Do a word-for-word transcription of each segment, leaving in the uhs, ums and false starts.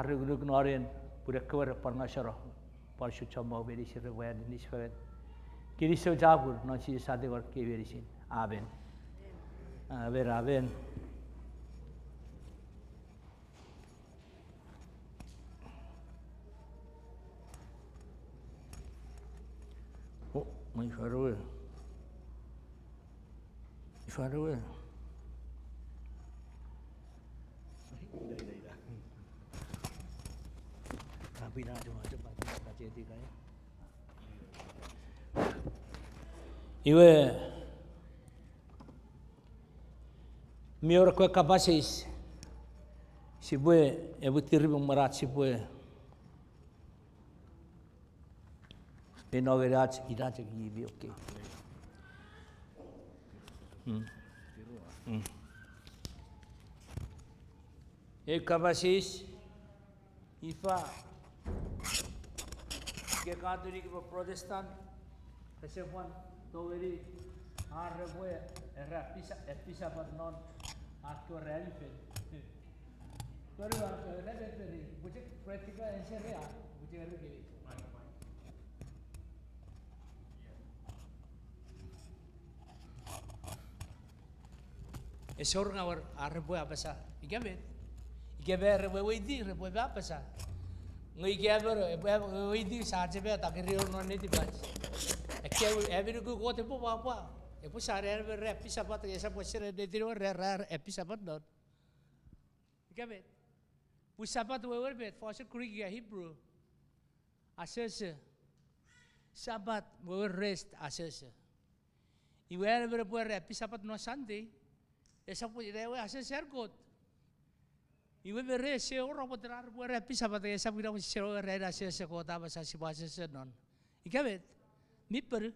arukunuk non en, pun ekkewe repwe pwan ngaseno, pwan usun chommong meinisin repwe aninis fengen. Kinisou chapur non Jises ach tingor kei meinisin. Amen. Amen, amen. O, mei far ewe. Far ewe. Iwe, mi wor ekkewe kapas eis sipwe, epwe tiri me mwen ach sipwe eno ngeni ach, ina chok i mi okay. Mm. Mm. Ei kapas eis, ifa, ika Katolik ika Protestant, ese pwan tongeni ar repwe era pisa-, episapat non ar kewe ranin fen. Tori ar kewe ranin fen, pwichik practical answer ea, pwichik erikini. Ese wor nge ar repwe apasa ika met. Ika me repwe weweiti, repwe apasa. Nge ika me epwe weweiti, sa chok met a kirion non netipach. Ekkewe, ami nuku Kot epwe pwapwa. Epwe sa era me ra episapat, esap wesen netipach ra, ra episapat non. Ika met. Pun Sapat wewen met, fosun Greek ika Hebrew. Asese. Sapat wewen rest, asese. Iwe an me repwe ra episapat non Sunday, esap ina ewe asese an Kot. Iwe me rese wor pwata repwe ra episapat, esap ina pwisin ewe ra asese Kot a apasa sipwe asese non. Ika met, mi ponu.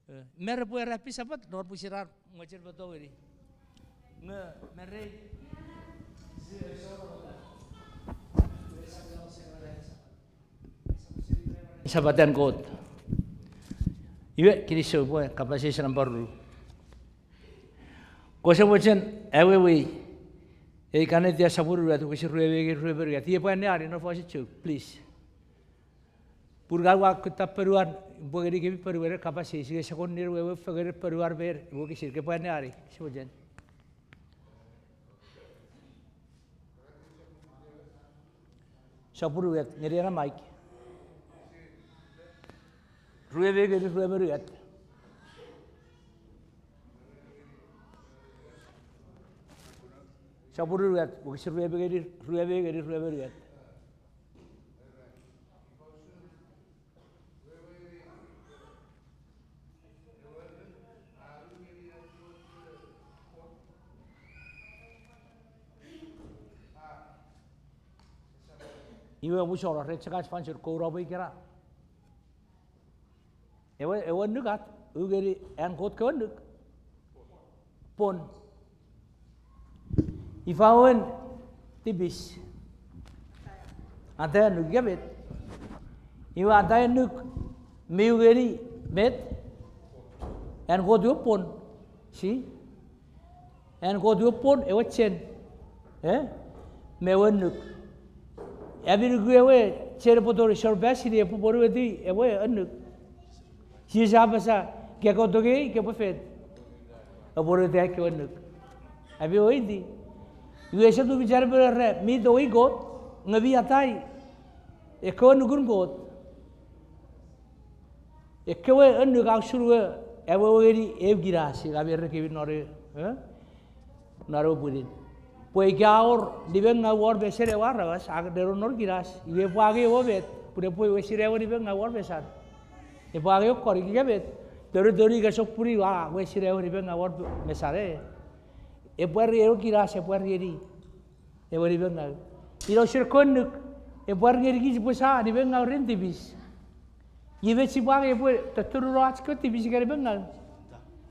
E, me repwe ra episapat non pwisin ar mochen me tongeni. Nge me rei, Sapat an Kot. Iwe, kinisou pwe kapas eis nampa ru. Kose mochen awewei ei Kalesia sopun unungat, wokisin rue me unungat. Iwe pwe anneani non fosun Chuuk, please. Pun ngang ua kutta ponuan, pwe ngenikemi ponuen kapas eis, nge ese kon ne wewe fengen ponuan me wokisin, ke pwe anneani, kose mochen. Sopun unungat, ngeni ena mic. Rue me ngeni rue me unungat. Sopun unungat, wokisin rue me ngeni, rue me ngeni rue me unungat. Iwe, omusano, ren chok ach fansoun kouno me ikena. Ewe, ewe annuk a ungeni an Kot kewe annuk. Pwon. Ifa ewe tipis? Atai annuk, ika met? Iwe atai annuk mi ungeni met? An Kot we pwon. Si? An Kot we pwon, ewe chen. E? Me ewe annuk. Ami nuku ewe chen epwe tori sorpasini epwe pwonueti ewe annuk. Jises a apasa, ke ko tongei, ke pwe fet. Epwe pwonueta ekkewe annuk. Ami weweiti. Iwe ese tufich an epwe era, mi tongei Kot, nge mi atai ekkewe annukun Kot. Ekkewe annuk a usun ewe, ewe ngeni eu kinas, ika mi erekiwi non e, e? Non ewe pwinin. Pwe ika a wor nimengau wor mesen ewe aramas, a neno non kinas, iwe epwe angei ewe met, pun epwe wesini ewe nimengau wor mesan. Epwe angei ewe konik, ika met, tori tori ika sopuni a wesini ewe nimengau wor mesan e. Epwe ri ewe kinas, epwe ri ngeni ewe nimengau. Ina usun ekkewe annuk, epwe ri ngenikich pwe sa nimengau ren tipis. Iwe met sipwe angei epwe totturunach kewe tipis ika nimengau?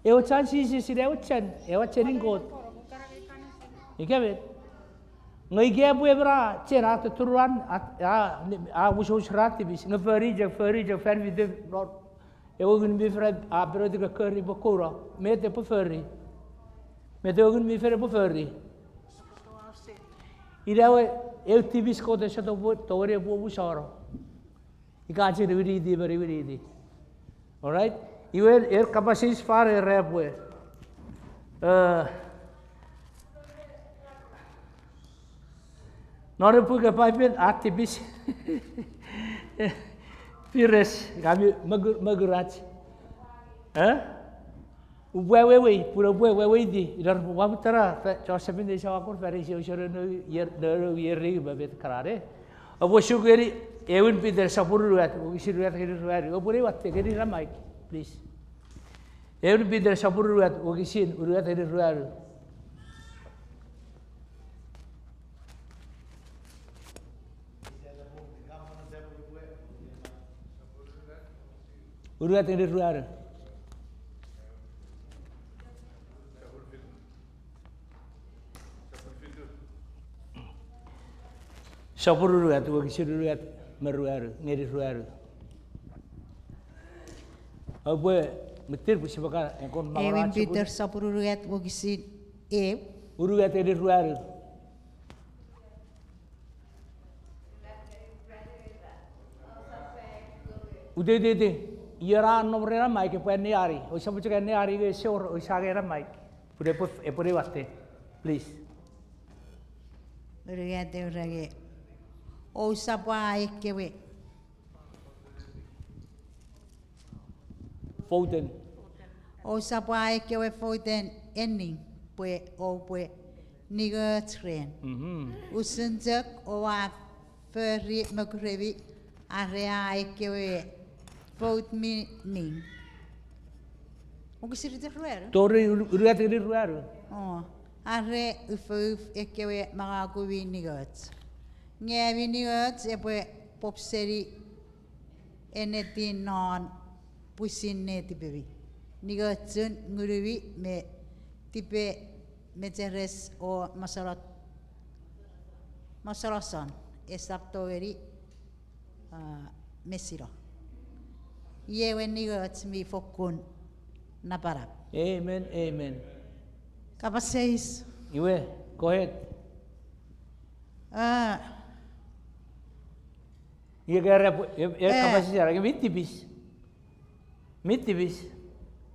Ewe chan Jises ina ewe chen, ewe chenin Kot. Ika met? Nge ika epwe emon a chen a totturuan, a, a, a wesewesen ra tipis, nge fori chok, fori chok, fan fite, no, ewe Ngun mi Fel a, a pwon ika kori pwe kouno, met epwe fori? Met ewe Ngun mi Fel epwe fori? Ina ewe, Eu tipis Kot ese tongeni epwe omusano. Ika a chok niwiniti me niwiniti. Alright? Iwe, er kapas eis fan era pwe, eh, non ewe puken Paipen a tipis. Fires, kami mokurach. Eh? Upwe awewei, pun upwe weweiti, ina repwe wamutara, fa-, Joseph in Israel akor fan isi ousona no, ier, no, no, ieri ma met kanane. Oupwe suk ngeni, Ewin Peter sopun unungat, wokisin unungat ngeni ruanu. Oupwe ne watte ngeni ra mic, please. Ewin Peter sopun unungat, wokisin unungat ngeni ruanu. Unungat ngeni ruanu. Sopun unungat, wokisin unungat me ruanu, ngeni ruanu. Oupwe, mwitir pwe sipwe kan, engon Ewin mangonach sopun. Peter sopun unungat, wokisin eu. Unungat ngeni ruanu. Ute, ute, ute. Ion a nom ren mic epwe anneani. Ousap chok anneani nge ese wor, ousap angei mic. Pun epwe, epwe ne watte. Please. Unungat eu ra nge. Ousap wa ekkewe. Fouten. Ousap wa ekkewe fouten enning pwe oupwe ningoch ren. Mhm. Usun chok oua fori mokuremi are a ekkewe fout mi ning. Wokisin ite ruanu? Tori unu-, unungat ngeni ruanu. O, are ufouf ekkewe mangaku mi ningoch. Nge ami ningoch epwe pop seni ennetin non pwisin netipemi. Ningochun ngunumi me tipemecheres o mosonoson, esap tongeni, a, mesino. Iei ewe ningoch mi fokkun napanap. Amen, amen. Kapas eis. Iwe, go ahead. A, Iwe ke era pwe, e, e, eh, kapas eis era, ke mi tipis. Mi tipis.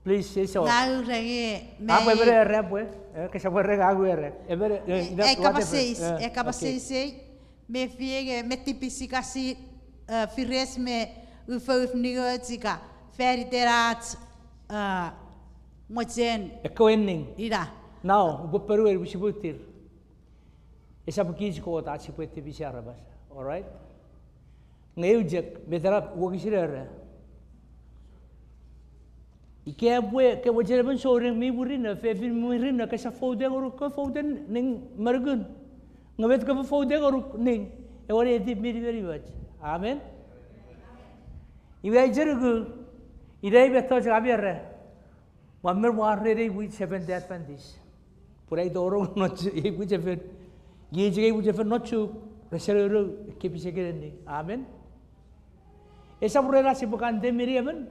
Please, say so. Ngang ure nge, apwe me, emon era pwe, e, kesap pwe era ngang ure. Emon, e, e, ina, e, kapas eis, e, kapas eis ei, me fie nge, me tipis ika si, e, fires me ufouf ningoch ika, faniten ach, e, mochen. Ekkewe enning. Ina. Now, upwe ponueni pwe sipwe utir. Esap kich Kot ach sipwe tipisi aramas. All right? Nge eu chok, met ena wokisin era. Ika pwe ke mochen emon souneng mi murinno, fefin murinno, kesap fouten ngonuk, ke fouten ning monukun. Nge met kopwe fouten ngonuk ning, ewe netip mi nimenimoch. Amen? Iwe ai chenuku, ina ei mettoch ami era. Ua men war ren ei pwich Seventh-day Adventist. Pun ai tonong non ei pwich seven. Iei chok ei pwich seven non Chuuk, rese nounou ekkei pisekin enning. Amen. Esap ren ach sipwe condemn-ini emon.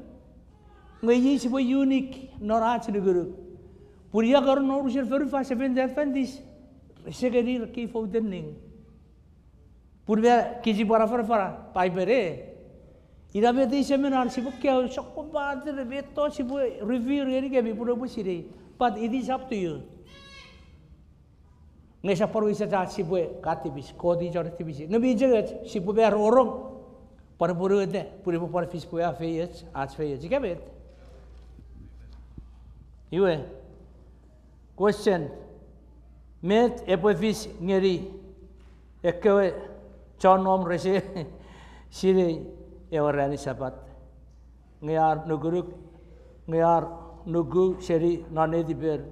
Nge iei sipwe unique non ach nukunuk. Pun ia kan non unusen fonufan Seventh-day Adventist, rese ngenir ekkei fouten ning. Pun me kich sipwe afanafana, Paipen e. Ina met ei seminar sipwe kaeo, sokkopaten mettoch sipwe reveal ngenikemi pun oupwe sinei. But it is up to you. Nge esap pwan unusen ach sipwe ka tipis, Kot i chon tipisi. Nge mi chengoch, sipwe me rongorong. Pwan pwonueta, pun epwe pwan fis pwe a feioch, ach feioch. Ika met? Iwe. Question. Met epwe fis ngeni ekkewe chon nom rese sinei ewe ranin Sapat? Nge ar nukunuk, nge ar nuku seni non netiper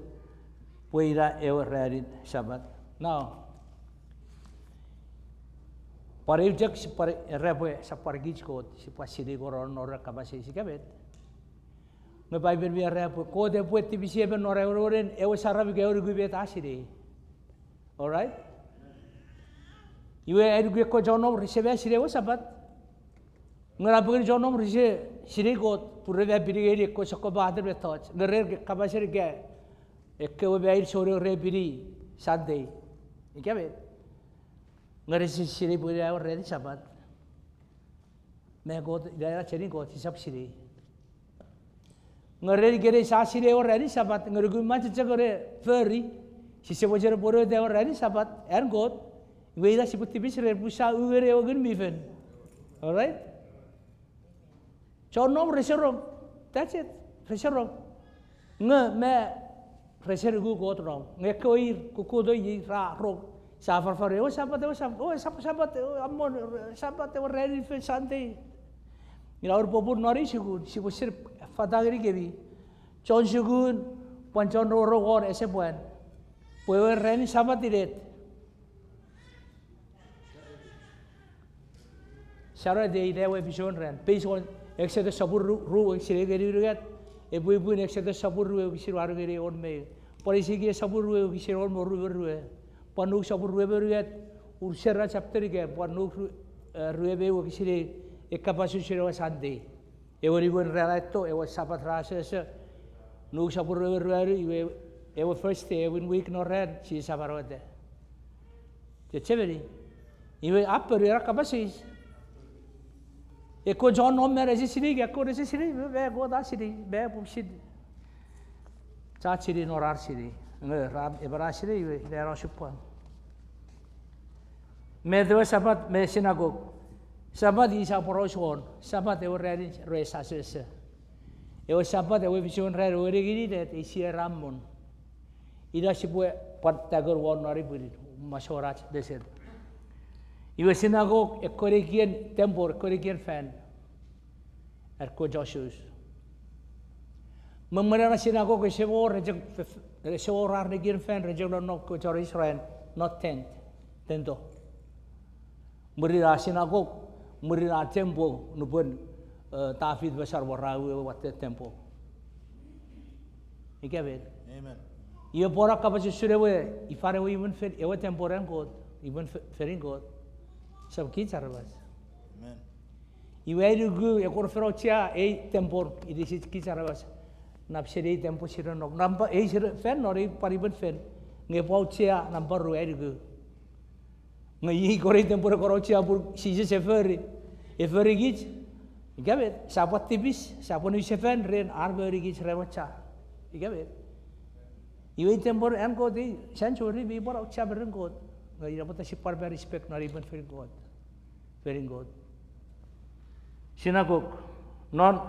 pwe ina ewe ranin Sapat. Now, pwan eu chok, pwan era pwe sap pwan kich Kot, sipwe sinei koron non ena kapas eis ika met. Nge Paipen mi era pwe Kot epwe tipisi emon non ewe nonnomun ewe saram ika ewe nuku met a sinei. All right? Iwe ai nuku ekkewe chon nom rese ma sinei ewe Sapat. Nge napengeni chon nom rese sinei Kot, pun re ma pini ngeni ekkewe sokkopaten mettoch. Nge ren kapasen ika ekkewe ma ir souneng re pini Sunday. Ika met. Nge rese sinei pwe ina ewe ranin Sapat. Me Kot, ina ena chenin Kot, sisap sinei. Nge ren ikenai sia sinei ewe ranin Sapat, nge nukun mach chok ne fori, sise mochen apwonueta ewe ranin Sapat an Kot, iwe ina sipwe tipis ren pun sia u ngeni ewe Ngun mi Fel. Alright? Chon nom rese rong. That's it. Rese rong. Nge me rese nuku Kot nom. Nge ekkewe ir kokkoto iei ra rong. Sia afanafan ewe Sapat, ewe Sapat, ewe Sap-, Sapat, ewe amon, Sapat, ewe ranin fel Sunday. Ina ur popun non ei sukun, sipwe sinei fata ngenikemi. Chon sukun, pwan chon rongorong won ese pwan. Pwe ewe ranin Sapat inet. Saturday ina ewe efison ran. Based on Exodus sopun ru, ru wokisin ew ngeni unungat, epwe ipwin Exodus sopun rue wokisin wanu ngeni engon me ew. Pwan Esekiel sopun rue wokisin engon me rue me rue. Pwan Luk sopun rue me unungat, Urusera chapter ika, pwan Luk ru, eh, rue me ew wokisin ew, e kapas usun ewe Sunday. Ewe niwin ran a eto, ewe Sapat ra asoso, Luk sopun rue me ruanu, iwe, ewe first day, ewe week non ran, Jises a pwan wata. Chechemeni. Iwe a ponu ena kapas eis. Ekkewe chon nom me rese sinei, ekkewe rese sinei, me, me Kot a sinei, me pum sinei. Cha sinei non ar sinei. Nge ra, emon a sinei, iwe, ina ena osupwang. Met ewe Sapat me sinakok. Sapat i sia poraus won. Sapat ewe ranin rese asoso. Ewe Sapat ewe efison ran ewe nengin inet, ei sia era amon. Ina sipwe pwan takir won non ei pwinin, masoun ach lesen. Iwe sinakok ekkewe nekien tempel, ekkewe nekien fan. Ar kewe chon Sus. Me mwen ena sinakok ese wor, ese wor ar nekien fan, re chok nonnom kewe chon Israel, non tent, tento. Mwirin a sinakok, mwirin a tempel, nupwen, eh, Tafit me Salomon ra uwei watte tempel. Ika met. Amen. Iwe pwan a kapas usun ewe, ifan ewe imwen fel, ewe tempel an Kot, imwen fe-, felin Kot. Sap kich aramas. Amen. Iwe ai nuku, e kon fen auchea ei tempel, inisich kich aramas. Nap seni ei tempel sise nonnom. Nampa, ei sise fan non ei pwan imwen fel. Nge epwe auchea nampa ru ai nuku. Nge iei kon ei tempel e kon auchea pun Jises e fori. E fori kich. Ika met, sia pwan tipis, sia pwan niwin sefan ren an fori kich ren ewe cha. Ika met. Iwe ei tempel an Kot ei sanctuary mi pwan auchea me ren Kot. Nge ina pwata sipwe pwan respect non ei imwen felin Kot. Felin Kot. Sinakok. Non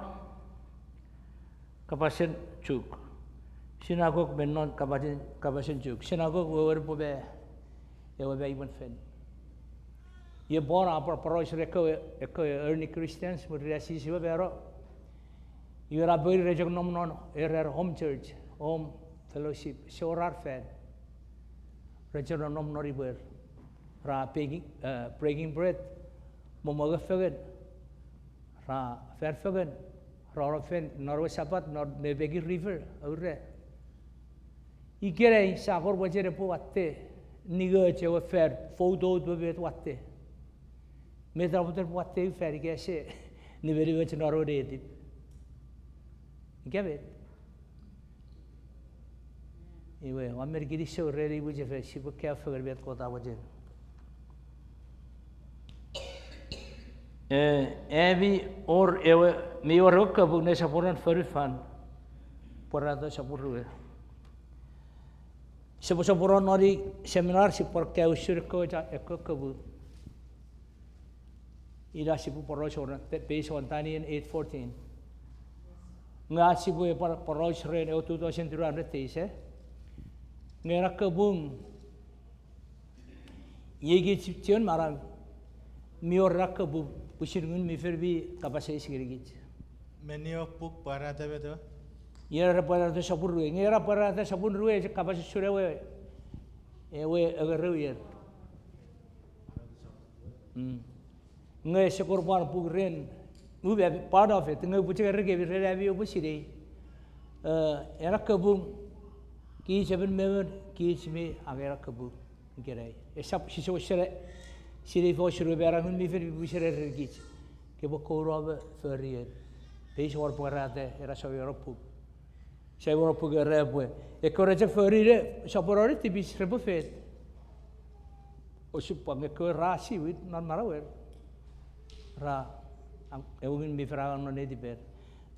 kapasen Chuuk. Sinakok me non kapasen, kapasen Chuuk. Sinakok wewen pwe me, ewe me imwen fel. Iwe Paul a por-, poraus ren ekkewe, ekkewe early Christians, mwirin a sisiwe mano. Iwe ra pwari re chok nom non, erer home church, home fellowship, ese wor ar fan. Re chok nonnom non imwer. Ra baking, eh, breaking bread, momongefengen, ra fanfengen, ra nonnom fen non ewe Sapat, non Nebegi River, aura. Ikenai sia kon mochen epwe watte, ningoch ewe fan, foutout me met watte. Met a pwata epwe watte ew fan ika ese nimenimoch non ewe netip. Ika met. Iwe, ua men kinisou ren ei mwichefen, sipwe kaeo fengen met Kot a mochen. Eh, ami wor ewe, mi wor ewe kapung ne soponon fonufan, Pwarata sopun rue. Sipwe soponon non ei seminar, sipwe kaeo usun ekkewe cha-, ekkewe kapung. Ina sipwe poraus won, based on Daniel eight fourteen. Nge ach sipwe por-, poraus ren ewe two thousand three hundred days, eh? Nge ena kapung, iei kich chiwen manau, mi wor ena kapung, pwisin Ngun mi Fel mi kapas eis ngenikich. Menni ewe puk Pwarata met ewe? Iei era Pwarata sopun rue. Nge era Pwarata sopun rue, chok kapas usun ewe, ewe engereu ier. Mm. Nge ese kon pwan puk ren, u be part of it, nge upwe chok ereni kemi ren ami oupwe sinei. Eh, ena kapung, kich emon me emon, kich mi angei ena kapung. Ikenai. Esap sise wesele, sinei ifa usun ewe me ena Ngun mi Fel mi pwisin erenikich. Kepwe kouno me fori en. Pei ese wor Pwarata, ena sou eropuk. Ese wor puk era pwe. Ekkewe re chok fori ne, soponon tipis repwe fet. Osupwang, ekkewe ra siwin non manauer, ra, ewe Ngun mi Fel a angang non netiper.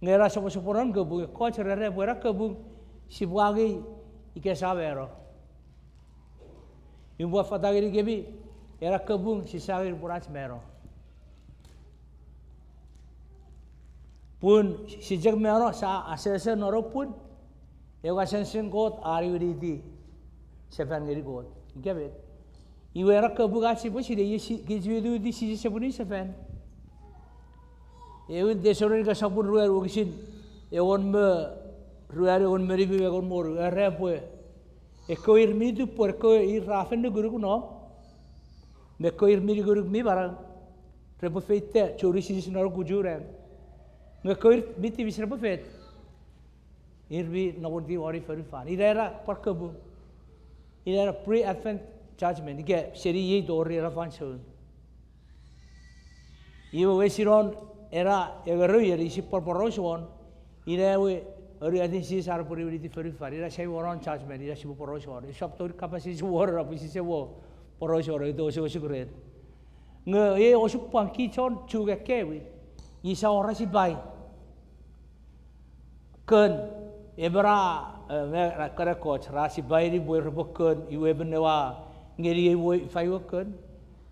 Nge ra soposoponon kapung, ekkoch ra era pwe ena kapung sipwe angei ika sia mano. Upwe affata ngenikemi, ena kapung sise angei nupwen ach mano. Pun sise chok mano, sia asese non ewe pun, ewe kasensen Kot a niwiniti sefan ngeni Kot. Ika met? Iwe ena kapung ach sipwe sinei, kich mi witiwiti Jises epwe niwin sefan. Ewin Tesalonika sopun ruanu wokisin engon me ruanu, engon me nimu, engon me wonu, era pwe ekkewe ir mi tupwen, ekkewe ir ra fen nukunuk nom, me ekkewe ir mi nukunuk mi manau, repwe feita churi Jises non kuchunang. Nge ekkewe ir mi tipis repwe fet, ir mi namwot won fonufan. Ina ena pwan kapung. Ina ena pre-advent judgment, ika seni iei tori ena fansoun. Iwe wesinon ena engerou ier sia pwan poraus won, ina ewe anuatin Jises an epwe niwiniti fonufan, ina sia wor non judgment, ina sipwe poraus won. Esap tongeni kapas eis wor, ina pwe sise mwo poraus won, ito osukosuk ren. Nge ei osupwang, kich chon Chuuk akkaewin, sia wor ach sipai. Kon, emon a, e, me, ra, kan ekkoch ra sipaini pwe repwe kon, iwe emon ewe a ngeniei woi faiwe kon,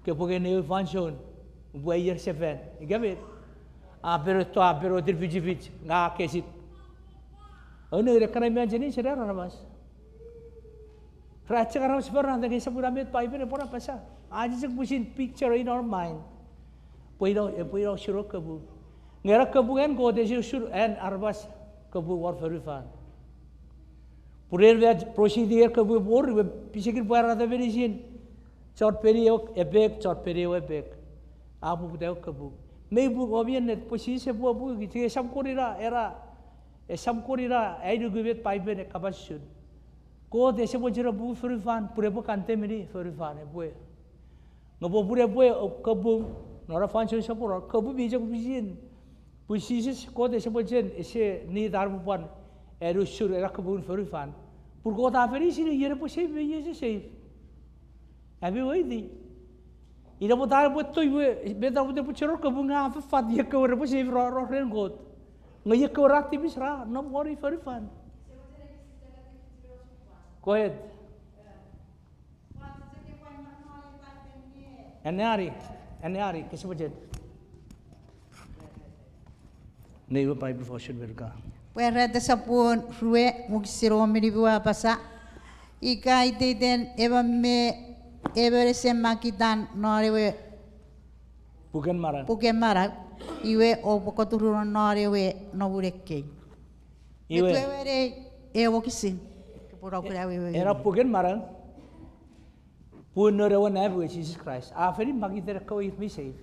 kopwe ngeniei ewe fansoun upwe aier sefan. Ika met? A peno to, a peno tir fichifich, nge a kesik. Aunengeni, ekkana imagining seni aramas. Ra chok aramas forata, nge esap ina met Paipen epwe apasa. A chok pwisin picture in our mind pwe ina, epwe ina usun ewe kapung. Nge ena kapung an Kot ese usun an aramas kapung won fonufan. Pun en we proceed ier kapung epwe wor, iwe pisekin pwarata meinisin. Chon peni ewe epek, chon peni ewe epek. A poputa ewe kapung. Mei pung, o mi ennet pwe Jises epwe pung, ika esam kon ina, era, esam kon ina ai nuku met Paipen e kapas usun. Kot ese mochen ewe kapung fonufan, pun epwe condemn-ni fonufan, epwe. Nge popun epwe kapung, non ena fansoun soponon, kapung mi chok pwisin. Pun Jises Kot ese mochen, ese need an epwe pwan, anu usun ena kapung fonufan. Pun Kot a fen sinei ion epwe save me ion ese save. Ami weweiti. Ina pwata epwe toi we, met a pwata epwe chon ewe kapung a fat ekkewe repwe save ra, ra ren Kot. Nge ekkewe ra tipis ra nom won fonufan. Go ahead. Anneani, anneani, kese mochen. Nei we Bible version Merika. Pwarata sopun rue wokisin engon me nimu a apasa, ika iteiten emon me emon ese makitan non ewe puken manau, puken manau, iwe oupwe koturunong non ewe nomun ekkei. Iwe, met wewen ei wokisin? Ena puken manau, pun noun ewe Nau we Jises Kraist a fen makiti ekkewe ir mi save.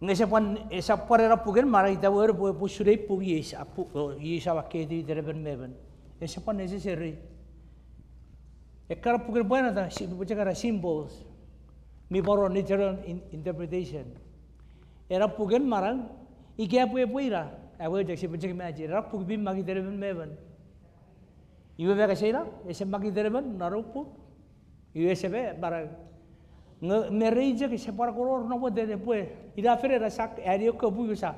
Nge ese pwan, ese pwan ena puken manau ita we pwe, pwe usun ei puk iei sa, pu-, o, iei sa makkei iteiten emon me emon. Ese pwan necessary. Ekkana puken pwarata, si-, pwe chok ena symbols. Mi pwan wor literal in-, interpretation. Ena puken manau, ika epwe, epwe ina, ewe chok, sipwe chok imagine, ena puk mi makiti emon me emon. Iwe me kese ina, ese makiti emon non ewe puk. Iwe ese me manau. Nge me rei chok ese pwan kon wor namwoten epwe. Ina fen ena sa, ani ewe kapung sa.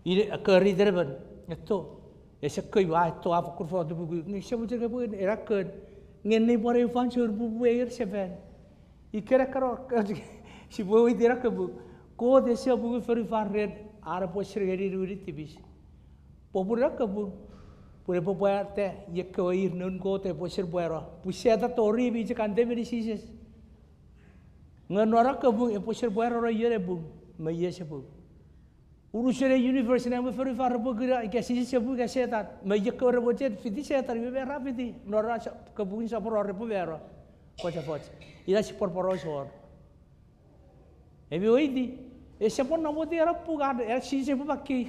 Ina, kori iteiten emon. Eto. Ese kei wa eto a fokkun fotupuku. Nge ese mochen epwe ena kon. Nge nei pwan ew fansoun pupwe aier sefan. Ikenai karo, sipwe weweiti ena kapung. Kot ese apungu fonufan ren an epwe ser ngeni niwinin tipis. Popun ena kapung, pun epwe pwarata ekkewe ir noun Kot epwe ser pwano. Pun Setan tori mi chok condemn-ni Jises. Nge non ena kapung epwe ser pwano non ion epung me ion ese pung. Unusen ei universe, nang me fonufan repwe kuna ika Jises ese pung ika Setan. Me ekkewe repwe chok fiti Setan, iwe me ra fiti non ena sa-, kapung soponon repwe mano. Fochofoch. Ina sipwe poraus won. Ami weweiti, ese pwan namwot ena puk an, ena Jises epwe makkei.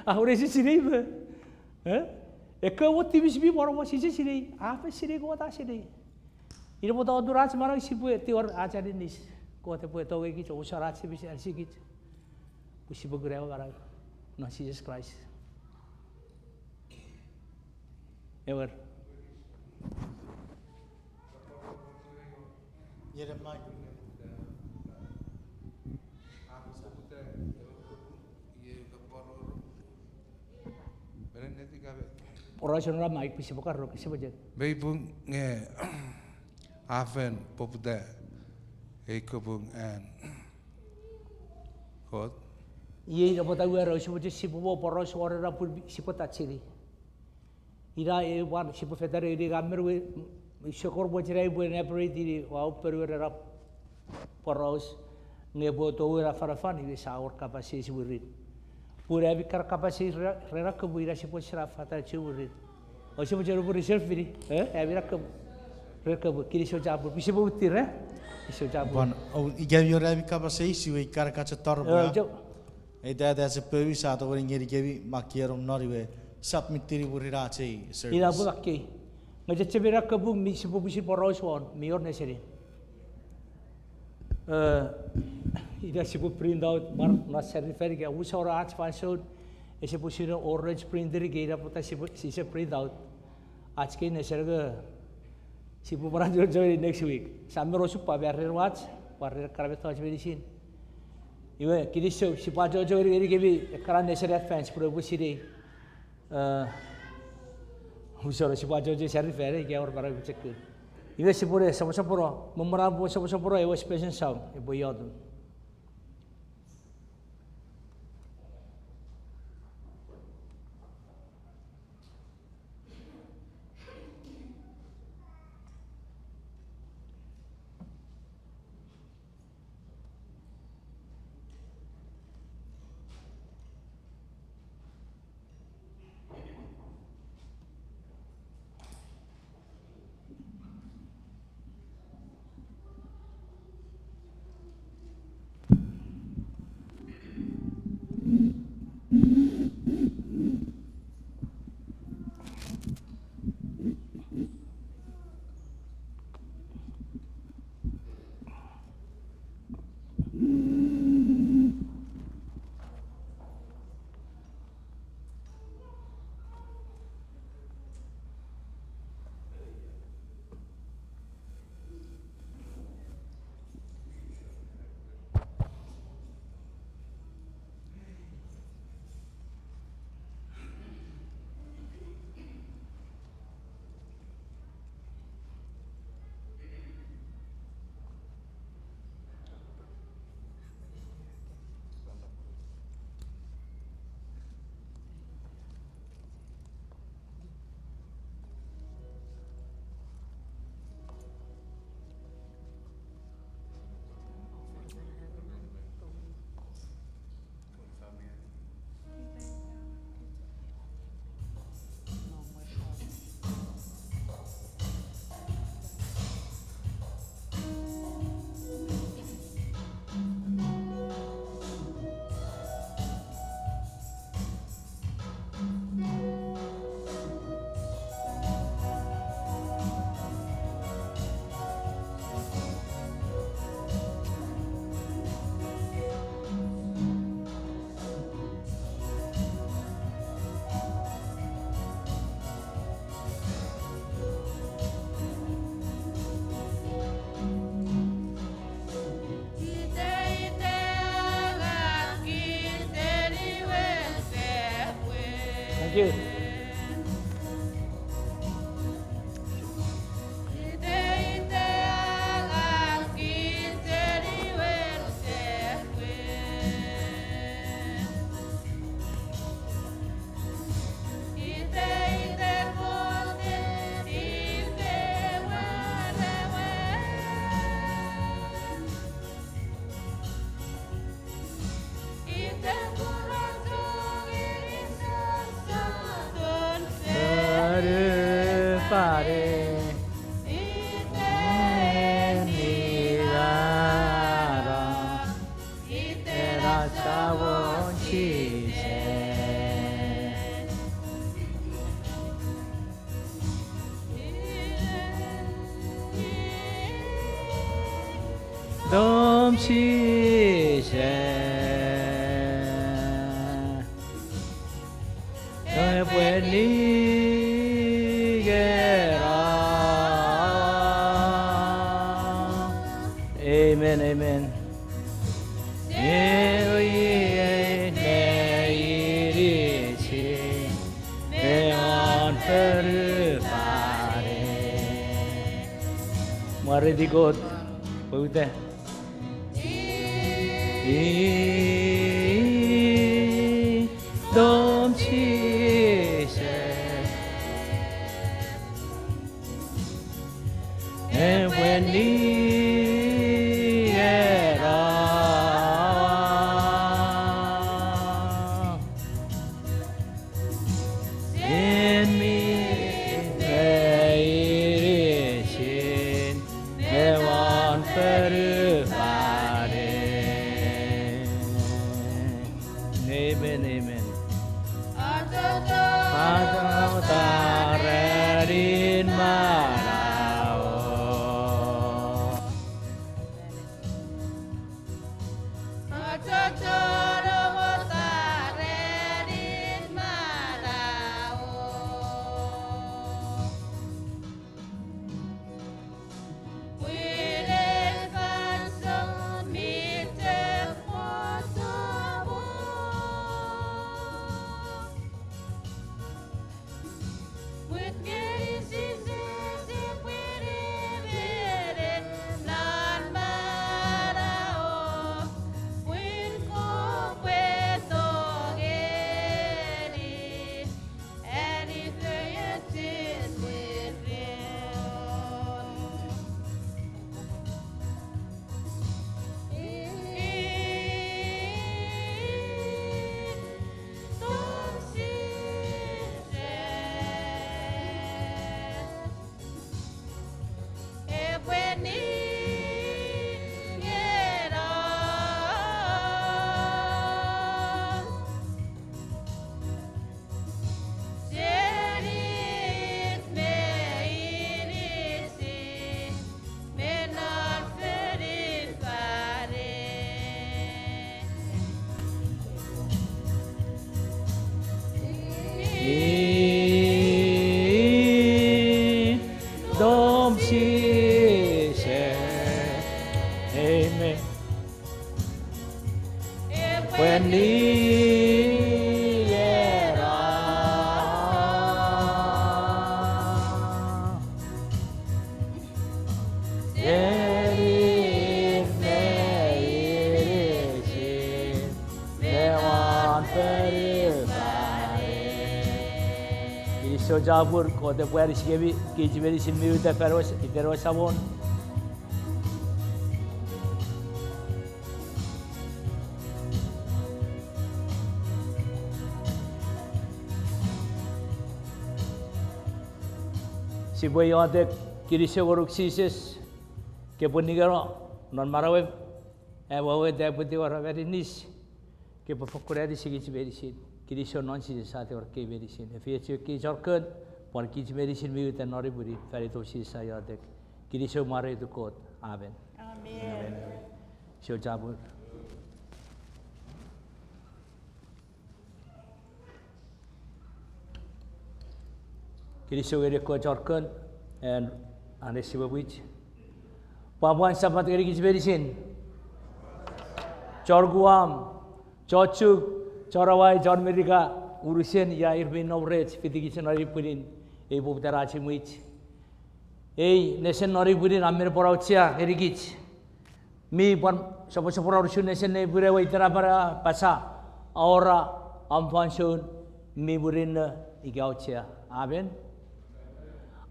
A wor ese sinei me. E? Ekkewe wor tipis mi pwan wor Jises sinei, a fen sinei, Kot a sinei. Ina pwata otun ach manau sipwe tingor ach aninis. Kot epwe tongei kich, omusano ach tipis, anisikich. Pwe sipwe kuna ewe manau non Jises Kraist. Ewer. Iere mai. Poraus non ena mic, pwe sipwe karu, sipwe chok. Mei pung nge a fen poputa ei kapung an Kot. Iei ina pwata ua era sipwe chok sipwe mo poraus won ena pun sipwe tachini. Ina e wan sipwe fetan ngeni ngang me we, sokor mochen ai upwe elaborate ini ua ponueni ena poraus, nge epwe tou ena afanafan iwe sa wor kapas eis mwirin. Pun ami kana kapas eis re, ren ena kapung ina sipwe sinei fatan chok mwirin. O sipwe chok upwe reserve fini, e, ami ena kapung. Ren kapung, kinisou chapur, pwe sipwe muttir, e? Kinisou chapur. Pwan, o, ika mi wor ami kapas eis iwe ika ka chok tori pwe a. Ei tata ese poumi sa tongeni ngenikemi makkei nom non iwe submit-ini mwirin ach ei service. Ina pwe makkei. Nge chechemeni ena kapung mi sipwe pwisin poraus won, mi wor nesen. E, ina sipwe print out, mar, na sari fan ika, usun ach fansoun, ese pwisin orange printer ika ina pwata sipwe, sise print out. Ach kei nesen nge, sipwe pwan achocho ngeni next week. Sa men osupwang me ren wach, pwan ren ekkana mettoch meinisin. Iwe, kinisou, sipwe achocho ngenikemi ekkana nesen advance, pwe upwe sinei. E, usun sipwe achocho sari fan ika wor manauen pochokun. Iwe sipwe ne soposopono, me mwen ach sipwe soposopono ewe special song, epwe iotek. Thank you. Pare, pare. Eni ara, iten ach Samon Jises. Nom sise, epwe nigera. Ewe iei me inisin me won fonufan. Mwareiti Kot, pwe uta. Itom Jises. Epwe ni ena. Sen mi me inisin me won fonufan. Amen, amen. Achocho, achocho ranin manau. Achocho, achocho ranin manau. Pwinin fansoun mi chok mosomo. Pwinin Jises epwe niwinin non manau, pwin kopwe tongeni. Seni it me inisin me non fonufan. Itom Jises. Amen. Epwe ni ena. Seni it me inisin me won fonufan. Kinisou chapur, Kot epwe anisikemi kich meinisin mi uta fan ewe s-, iten ewe Samon. Sipwe iotek. Kinisou ngonuk Jises, kopwe ningeno non manauem, awewe ta epwe tingor am aninis, kopwe fokkun anisikich meinisin. Kinisou non Jises a tingor kei meinisin. Efeiochu kei chon kon, pwan kich meinisin mi uta non ei pwinin, fan itom Jises ai iotek. Kinisou, mwareituk Kot. Amen. Amen. Sou chapur. Kinisou ngeni ekkoch chon kon, an, an ese wepwich. Pwapwan Sapat ngeni kich meinisin. Chon Guam, chon Chuuk, chon Hawaii, chon Merika, unusen ia ir mi nom rech, fitikich non ei pwinin, ei poputan ach imwich. Ei nesen non ei pwinin a men pwan auchea ngeni kich. Mi pwan soposopono usun nesen ei pwin ewe itenapana pasa, awora om fansoun mi murinno ika auchea. Amen.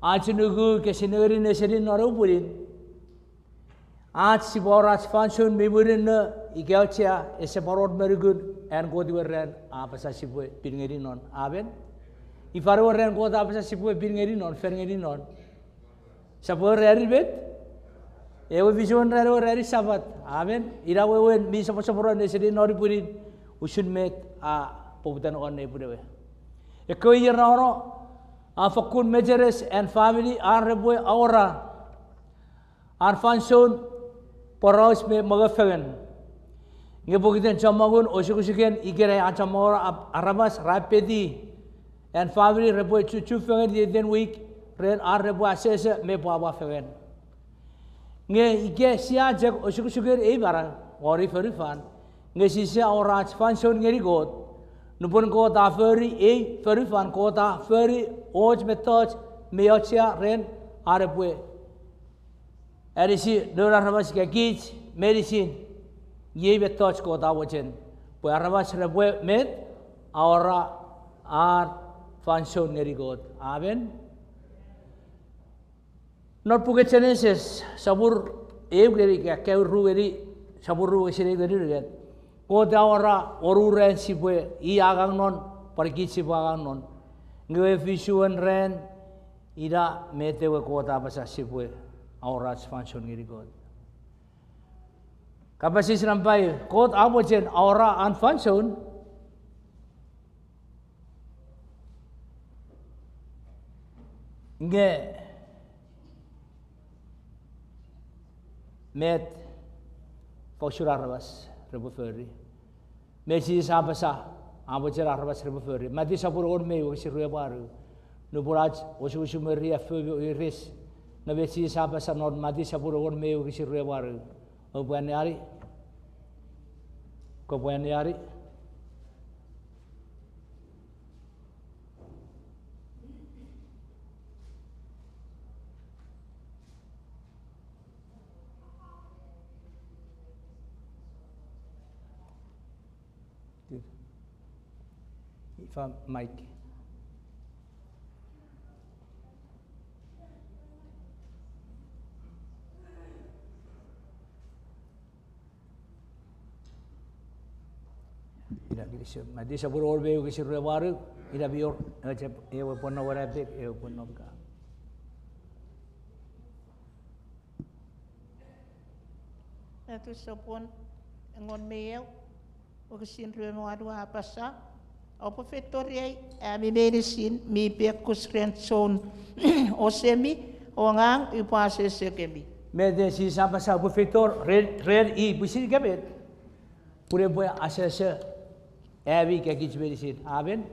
Ach nuku ika sia nengeni nesenin non ei pwinin, ach sipwe awora ach fansoun mi murinno ika auchea, ese pwan wor me nukun an Kot we ran a apasa sipwe pin ngeni non. Amen. Ifa ewe ran Kot a apasa sipwe pin ngeni non, fen ngeni non? Sap ewe ranin met? Ewe fisun ran, ewe ranin Sapat. Amen. Ina wewen mi soposopono nesenin non ei pwinin usun met a poputan won ei pwin ewe. Ekkewe ier ra no, a fokkun mecheres an famini ar repwe awora ar fansoun poraus me mongo fengen. Nge pokiten chommongun osukosuken ikenai a chommong ap-, aramas ra peti an famini repwe chuchu fengen iteiten wik ren ar repwe asese me pwapwa fengen. Nge ika sia chok osukosuken ei manau won ei fonufan, Nge sise awora ach fansoun ngeni Kot. Nupwen Kot a fori ei fonufan, Kot a fori och mettoch mi auchea ren an epwe anisi noun aramas ika kich meinisin. Iei mettoch Kot a mochen, pwe aramas repwe met, awora ar fansoun ngeni Kot. Amen. Non puken Genesis, sopun eu ngeni, ika eu ru ngeni, sopun ru wokisin eu ngeni unungat. Kot a awora wonu ran sipwe i angang non, pwan kich sipwe angang non. Nge ewe fisuen ran, ina met ewe Kot a apasa sipwe awora ach fansoun ngeni Kot. Kapas eis nampa eu, Kot a mochen awora an fansoun. Nge met fosun aramas repwe fori? Met Jises a apasa a mochen aramas repwe fori? Matiu sopun engon me eu wokisin rue me wanu. Nupwen ach osukosuk me riaffou mi weires, nge met Jises a apasa non Matiu sopun engon me eu wokisin rue me wanu? Oupwe anneani. Kopwe anneani. Good. Ifa mic? Ina kinisou. Matiu sopun engon me eu wokisin rue me wanu, ina mi wor, ewe pwan nom ena pek, ewe pwan nom ka. Matiu sopun engon me eu, wokisin rue me wanu a apasa, oupwe feito rei ami meinisin mi pekus ren soun osemi o ngang upwe asesekemi. Met Jises a apasa oupwe feito ren, ren i pwisin ika met? Pun epwe asese ami ika kich meinisin. Amen.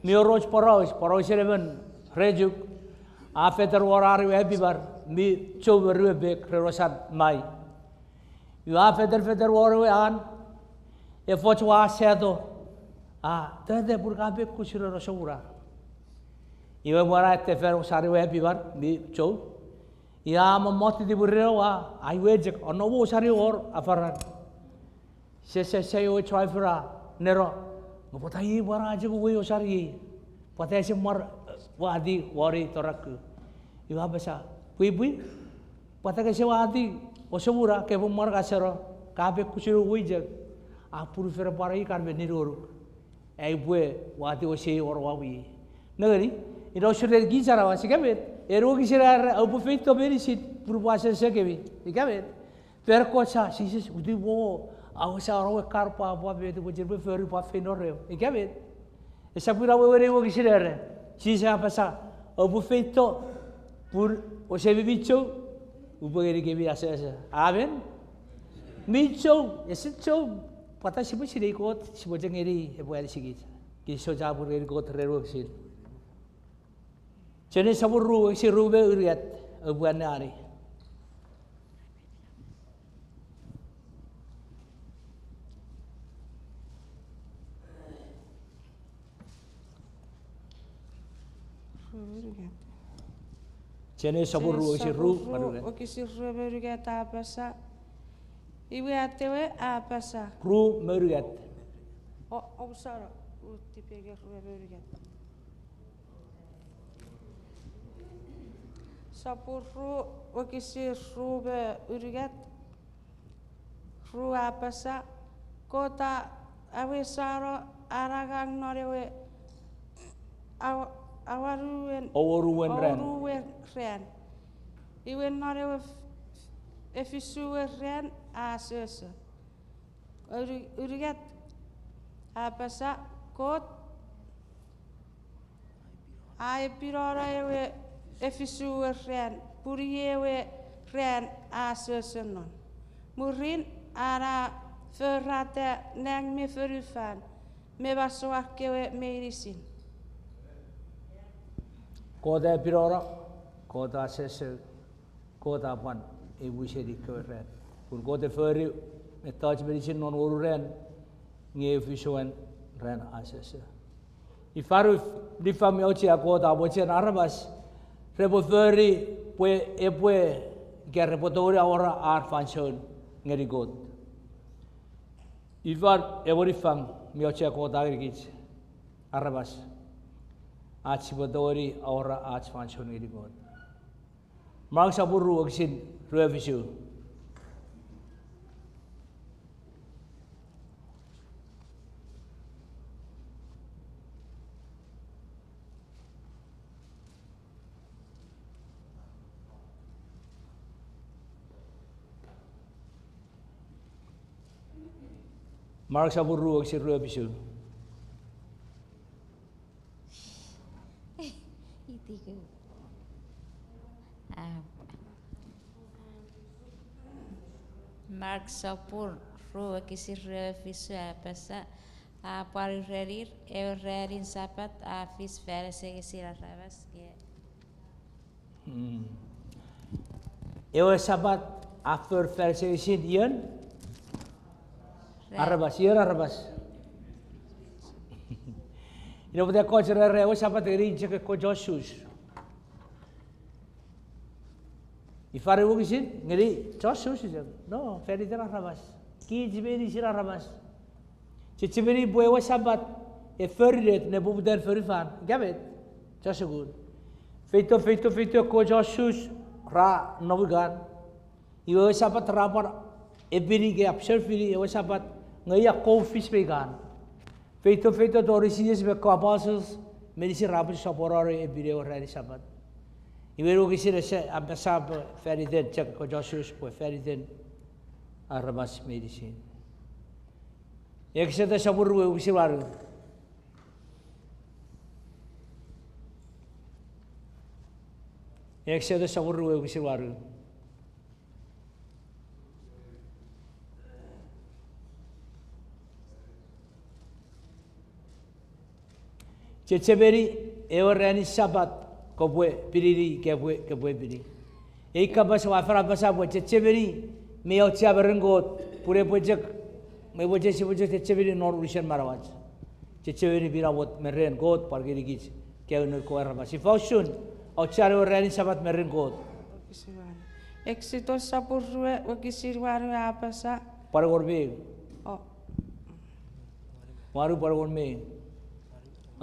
Mi wor och poraus, porausen emon re Chuuk a fetan won an ewe apimar mi chou me ruepek ren osan mai. Iwe a fetan fetan won ewe an, efoch wa sato, a tete pun ka pekus ren osomuna. Iwe mwan a ete fan osan ewe apimar mi chou, iwe a mommotiti mwirin ewe wa, a iwe chok, a nom osan ewe wor afaran. Sese, sese ewe driver a neno, nge pwata iei mwan a chok uwei osan iei? Pwata ese mwar, wati won ei toraku? Iwe a apasa, pwipwi, pwata kese wati osomuna, kepwe mwar kaseno, ka pekus uwei chok? A pun fen pwan ei kan me ningonuk, ai upwe wati osei won wami. Nengeni, ina usun ren kich aramas ika met, en wokisin a era oupwe feito meinisin pun upwe asesekemi ika met? Fan ekkoch sa, Jises, uti mo, awesano ewe kan pwapwa met upwe chien pwe fori pwan feino rem ika met? Esap ina wewen ei wokisin era. Jises a apasa, oupwe feito pun osemi mi chou, upwe ngenikemi asese. Amen. Mi chou, ese chou, pwata sipwe sinei Kot, sipwe chok ngeni epwe anisikich. Kinisou chapur ngeni Kot ren wokisin. Genesis sopun ru wokisin ru me unungat, oupwe anneani. Genesis sopun ru wokisin ru me unungat. Wokisin ru me unungat a apasa, iwe atewe a apasa. Ru me unungat. O, omusano, ru tipengen ru me unungat. Sopun ru wokisin ru me unungat. Ru a apasa, Kot a awesano an angang non ewe aw-, awanuen, awanuen ran. Iwe non ewe f-, efisuen ran a asoso. Unu-, unungat a apasa, Kot a epinono ewe efisuen ran, pun iei ewe ran a asoso non. Mwirin an a forata nang me fonufan me masouan kewe meinisin. Kot a epinono, Kot a asoso, Kot a pwan ew seni kewe ran. Pun Kot e fori Mettoch meinisin non wonu ran, nge fisu ran asese. Ifa usun nifang mi auchea Kot a mochen aramas repwe fori pwe epwe, ika repwe tongeni awora ar fansoun ngeni Kot? Ifa ewe nifang mi auchea Kot a ngenikich aramas, ach sipwe tongeni awora ach fansoun ngeni Kot? Mark sopun ru wokisin rue fisu. Mark sopun ru wokisin rue fisu. Itiku. A, Mark sopun ru wokisin rue fisu a apasa, a pwan urenir, ewe ranin Sapat a fis fan asengesin aramas nge ewe Sapat a for fan asengesin ion? Aramas, ion aramas? Ina pwata ekkoch ra era ewe Sapat ngeni chok ekkoch chon Sus. Ifa ewe wokisin ngeni chon Sus? No, fan iten aramas. Kich meinisin aramas. Chechemeni pwe ewe Sapat a fori met nepoputan fonufan. Ika met? Chon sukun. Feito, feito, feito ekkoch chon Sus ra nom ikan. Iwe ewe Sapat ra pwan epini ika observe-ini ewe Sapat, nge ia kon fis me ikan? Feito, feito tori Jises me ekkewe apostles meinisin ra pwisin sopweno ne epini ewe ranin Sapat. Iwe ewe wokisin ese apasa pwe fan iten chok ekkoch chon Sus, pwe fan iten aramas meinisin. Exodus sopun rue wokisin wanu. Exodus sopun rue wokisin wanu. Chechemeni ewe ranin Sapat kopwe pinini, kopwe, kopwe epini. Ei kapas ua fen apasa pwe chechemeni mi auchea me ren Kot, pun epwe chok, me epwe chok, sipwe chok chechemeni non unusen manauach. Chechemeni mi namot me ren Kot pwan ngenikich kewe noun kewe aramas. Ifa usun auchean ewe ranin Sapat me ren Kot? Exodus sopun rue wokisin wanu a apasa. Pwan engon me ew. O. Wanu pwan engon me ew.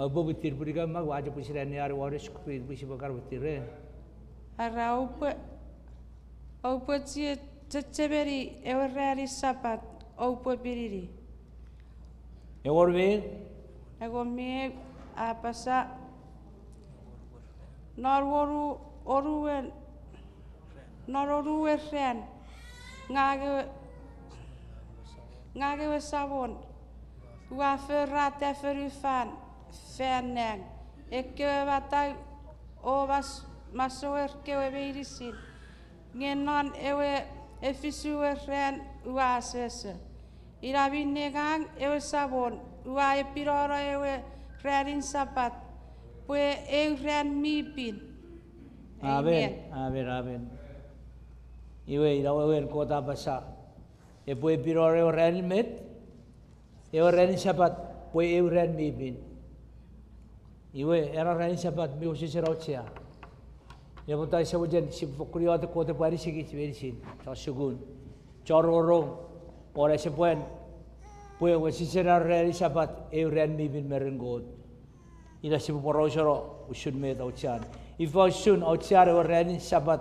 Oupwe wittir pun ika mak ua chok pwisin anneani won screen pwe sipwe kan wittir, e. Ara oupwe, oupwe chie chechemeni ewe ranin Sapat, oupwe pinini. Engon me ew. Engon me ew a apasa, non wonu, wonuen, non wonuen ran, ngang ewe, ngang ewe Samon, ua forata fonufan fan nang, ekkewe matau o mas-, masower kewe meinisin, nge non ewe efisuer ran ua asoso. Ina minne ngang ewe Samon ua epinono ewe ranin Sapat pwe eu ran mi pin. Amen. Amen. Amen, amen. Iwe ina wewen Kot a apasa epwe epinono ewe ranin met? Ewe ranin Sapat pwe eu ran mi pin. Iwe ena ranin Sapat mi wesewesen auchea. Ina pwata ese mochen sipwe fokkun iotek Kot epwe anisikich meinisin, chon sukun, chon rongorong, o ese pwan, pwe wesewesen ena ranin Sapat eu ran mi pin me ren Kot. Ina sipwe porausono usun met auchean. Ifa usun auchean ewe ranin Sapat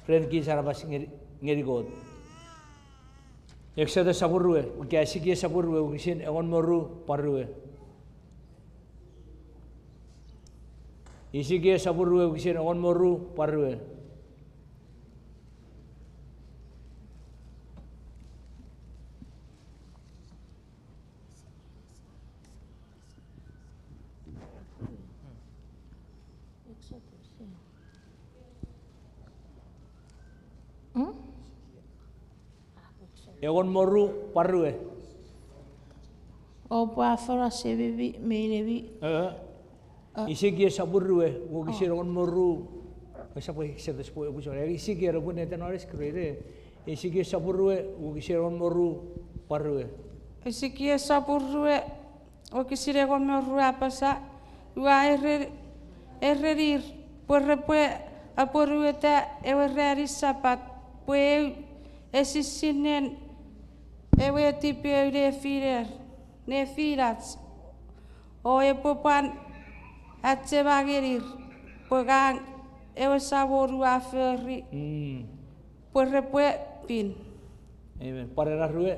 ren kich aramas ngeni, ngeni Kot? Exodus sopun rue, ika Isikiel sopun rue wokisin engon me ru pwan rue. Isikiel sopun rue wokisin engon me ru pwan rue. Engon me ru pwan rue. Oupwe afona sememi me inemi. Isikiel sopun rue wokisin engon me ru. Esap Exodus pwe, Isikiel pwe neten oris krere. Isikiel sopun rue wokisin engon me ru Pwarue. Isikiel sopun rue, wokisin engon me ru a apasa, ua ere-, erenir pwe repwe apwonueta ewe ranin Sapat pwe eu esisinnen ewe tipeu nefiner, nefinach, o epwe pwan achema ngenir pwe ngang ewe Samon ua fori pwe repwe pin. Amen. Pwan ena rue.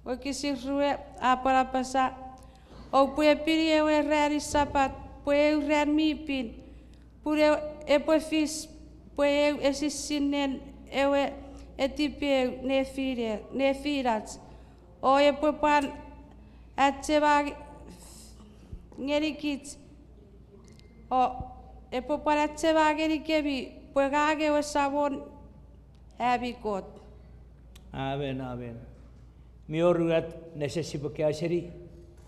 Wokisin rue a pwan apasa, oupwe pini ewe ranin Sapat pwe eu ran mi pin, pun e-, epwe fis pwe eu esisinnen ewe etipeu nefine-, nefinach, o epwe pwan achema ngenikich, o epwe pwan achema ngenikemi pwe ngang ewe Samon ami Kot. Amen, amen. Mi wor unungat nesen sipwe kaeo seni.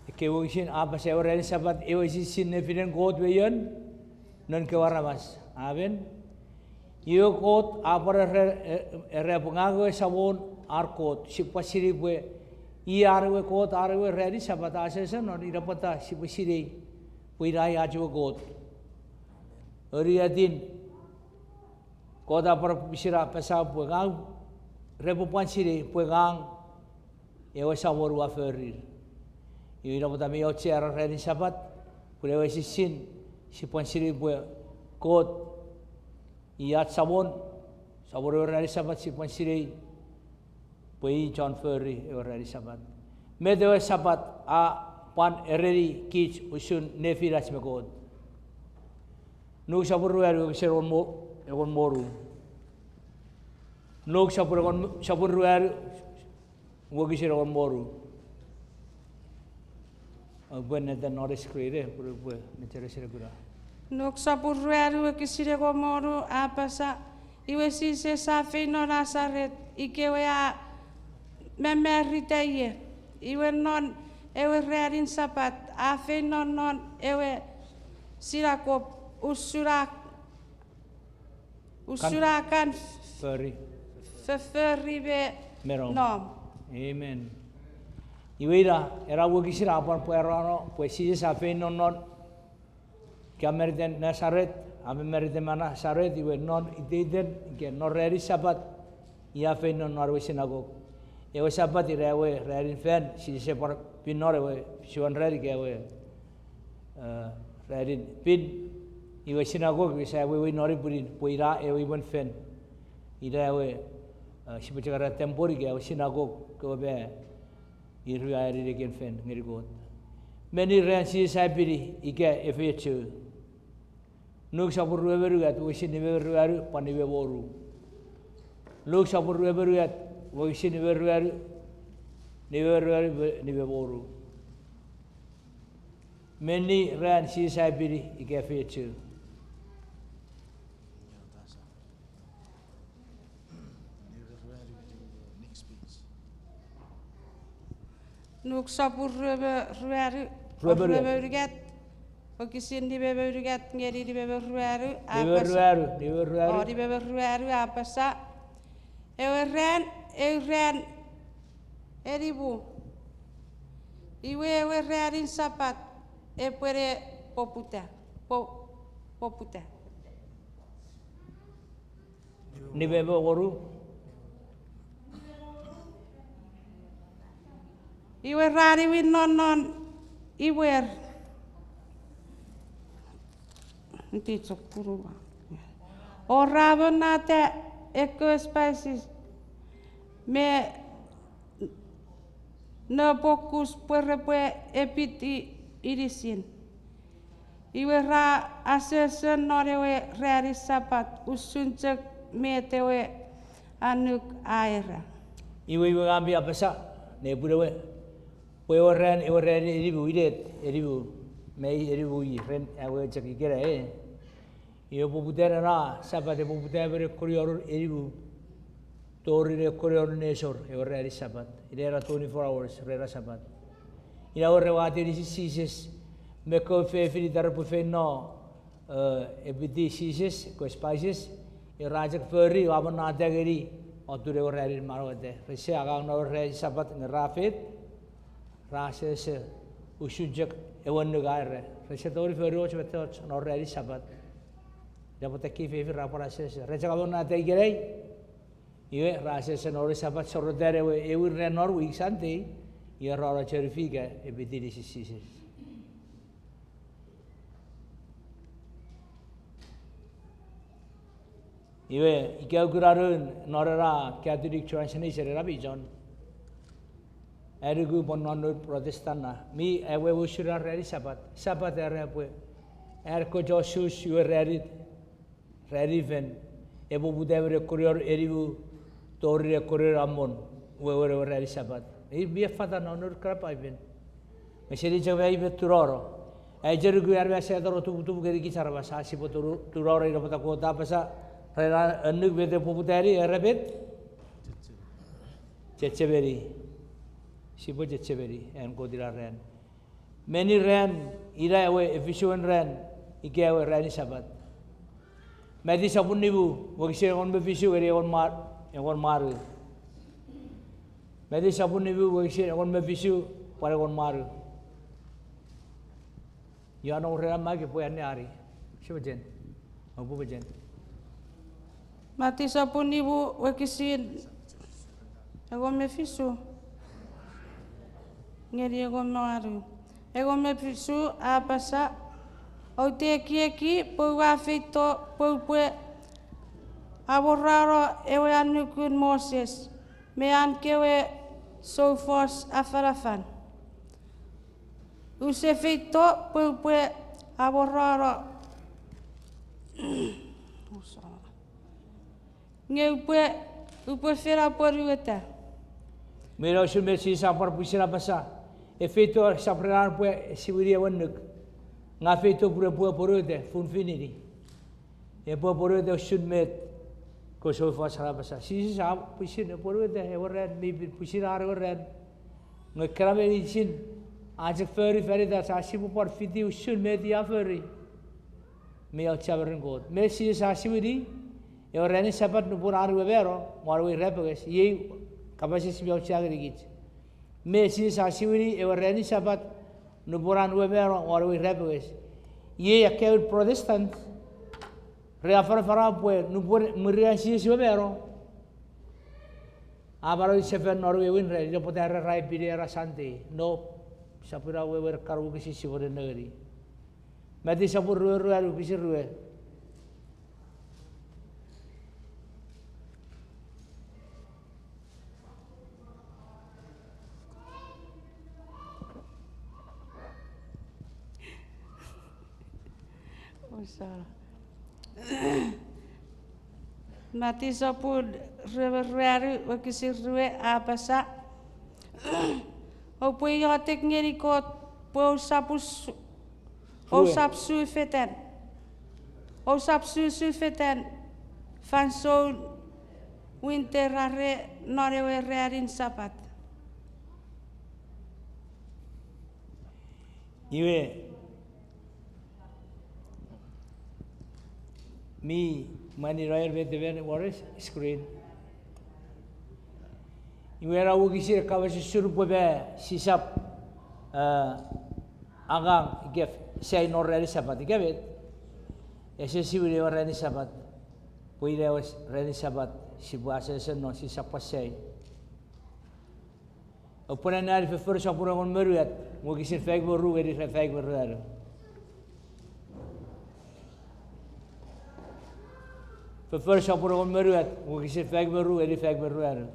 Ekkei wokisin a apasa ewe ranin Sapat ewe esisinnen nefinen Kot me ion, noun kewe aramas. Amen. Iwe Kot a pwan era, e-, era pwe ngang ewe Samon ar Kot. Sipwe sinei pwe i an ewe Kot an ewe ranin Sapat a asoso non, ina pwata sipwe sinei pwe ina i ach ewe Kot. Oniatin Kot a pwan pwisin apasa pwe ngang, repwe pwan sinei pwe ngang ewe Samon ua forir. Iwe ina pwata mi auchea ewe ranin Sapat, pun ewe esisin, sipwe pwan sinei pwe Kot i ach Samon, Samon ewe ranin Sapat, sipwe pwan sinei pwe i chon fori ewe ranin Sapat. Met ewe Sapat a pwan ereni kich usun nefinach me Kot? Nuk sopun ruanu wokisin engon mo-, engon me ru. Nuk sopun engon, sopun ruanu wokisin engon me ru. Upwe neta non screen, pwe upwe mecheres ne kuna. Nuk sopun ruanu wokisin engon me ru a apasa, iwe Jises a feino Nasaret, ikewe a mamarita ie. Iwe non ewe ranin Sapat a feino non ewe sinakok, usun a usun a kan fori, fofori me nom. Amen. Iwe ina, ena wokisin a pwan pwarano pwe Jises a feino non, ka marita Nasaret, a marita me Nasaret, iwe non iteiten, ika non ranin Sapat, i a feino non ewe sinakok. Ewe Sapat ina ewe ranin fan, Jises a pwan pin non ewe fisuan ran ika ewe eh, ranin pin, iwe sinakok, iwe sa wewe non pwinin, pwe ina ewe imwen fen. Ina ewe, eh, sipwe chok era tempel ika ewe sinakok, kewe me ir ra anini ekkei fen ngeni Kot. Meni ran Jises a pini ika efeiochu? Nuk sopun rue me unungat wokisin nime me ruanu pwan nime me wonu. Nuk sopun rue me unungat wokisin nime me ruanu, nime me ruanu, nime me wonu. Meni ran Jises a pini ika efeiochu? Nuk sopun rue me ruanu, rue me unungat, wokisin nime me unungat ngeni nime me ruanu, nime me ruanu, nime me ruanu. O, nime me ruanu a apasa, ewe ran, eu ran enimu, iwe ewe ranin Sapat epwe ne poputa, po-, poputa. Nime me wonu. Iwe ra niwin non non imwer. Nti chok puruma. O ra monnata ekkewe spices me ne pokus pwe repwe epiti inisin. Iwe ra asoso non ewe ranin Sapat usun chok met ewe annuk a era. Iwe, iwe ngang mi apasa, nepwin ewe, pwe ewe ran, ewe ran enimu, inet enimu, mei enimu i ren ewe chok ikena, e. Iwe poputan ena Sapat e poputa emon ekkewe enimu tori ne ekkewe nesor ewe ranin Sapat. Ina ena twenty-four hours ren ena Sapat. Ina ewe ra wato inisin Jises me ekkewe fefin ita repwe feino, eh, epiti Jises, ekkewe spices, iwe ra chok fori, a monnata ngeni Atun ewe ranin manaueta, rese angang non ranin Sapat nge ra fet, ra sese usun chok ewe annuk a era. Rese tongeni fori och mettoch non ranin Sapat. Ina pwata ekkei fefin ra pwan sese, re chok amonnata ikenai. Iwe ra sese non Sapat, sorotan ewe ewin ran non wik Sunday, iwe ra no choni fika epiti inisin Jises. Iwe, ika ukuna noun non ena Catholic translation ena mi chon. Anuku pwe non noun Protestant na mi awewe usun ranin Sapat. Sapat era pwe, ar kocho sus iwe ranin, ranin fen, epwe poputa me ne korior enimu tori ne korior amon, wewen ewe ranin Sapat. Ei mi affata non noun kana Paipen. Nge seni chok me ai met tunono. Ai chok nuku an me Setan a tuputup ngeni kich aramas, a sipwe tunu-, tunono ina pwata Kot a apasa, ren an annuk met e poputani, era met? Chechemeni. Sipwe chechemeni an Kot ina ran. Meni ran, ina ewe efisuen ran, ika ewe ranin Sapat. Mati sopun nimu, wokisin engon me fisu ngeni engon ma-, engon me wanu. Mati sopun nimu, wokisin engon me fisu pwan engon me wanu. Io, a nom ren an maik epwe anneani. Sipwe chen. Oupwe chen. Mati sopun nimu, wokisin engon me fisu ngeni engon me wanu. Engon me fisu a apasa, oute ekieki pwe ua feito pwe upwe amorano ewe annukun Moses me an kewe soufos afanafan. Use feito pwe upwe amorano, nge upwe, upwe fen apwonueta. Mei usun met Jises a pwan pwisin apasa, e feito sap ren an epwe siwini ewe annuk, nge a feito pun epwe apwonueta fun finini. Epwe apwonueta usun met kewe soufos ra apasa. Jises a pwisin apwonueta ewe ran mi pin, pwisin an ewe ran. Nge ekkena meinisin a chok fori fan itach, a sipwe pwan fiti usun met i a fori. Mi auchea me ren Kot. Met Jises a siwini, ewe ranin Sapat nupwen an we mano, won ewe irapenges, iei kapas eis mi auchea ngenikich. Met Jises a siwini, ewe ranin Sapat nupwen an we mano, won ewe irapenges. Iei ekkewe Protestant, re afanafana pwe nupwen mwirin an Jises we mano, a manau sefan non ewe ewin ran, ina pwata ra, ra epini ena Sunday. No, sap ina wewen ekkana wokisin sipwe nengeni. Mati sopun rue, ruanu, wokisin rue. Mati sopun rue me ruanu, wokisin rue a apasa, oupwe iotek ngeni Kot pwe ousap us-, ousap sufetan, ousap susufetan fansoun winter are non ewe ranin Sapat. Iwe, mi mwanino en met emon won screen. Iwe ena wokisin e kapas usun pwe ma sisap, eh, angang ika sai non ranin Sapat, ika met? Ese siwini ewe ranin Sapat. Pwe ina ewe ranin Sapat sipwe asese non, sisap pwan sai. Oupwe anneani Foffor sopun engon me unungat, wokisin faik me ru ngeni faik me ruanu. Foffor sopun engon me unungat, wokisin faik me ru ngeni faik me ruanu.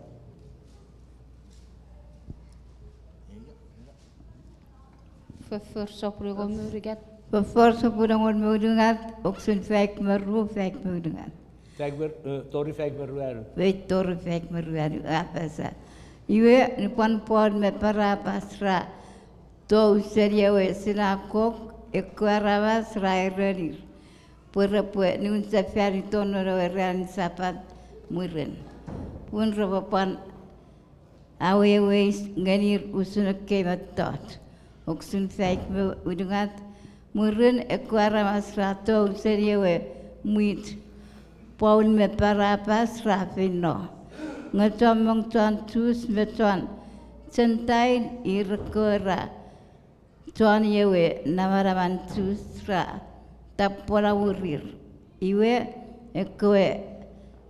Foffor sopun engon me unungat. Foffor sopun engon me unungat, wokisin faik me ru, faik me unungat. Faik me, eh, tori faik me ruanu. Wait, tori faik me ruanu, a apasa. Iwe, nupwen Paul me Barnabas ra tou seni ewe sinakok, ekkewe aramas ra erenir pwe repwe niwin sefani tonong non ewe ranin Sapat mwirin, pun repwe pwan awewe ngenir usun ekkei mettoch. Wokisin faik me unungat, mwirin ekkewe aramas ra tou seni ewe mwich, Paul me Barnabas ra feino. Nge chommong chon Jus me chon Gentile ir ekkewe ra chon ewe namanaman Jus ra tapweno mwirir. Iwe, ekkewe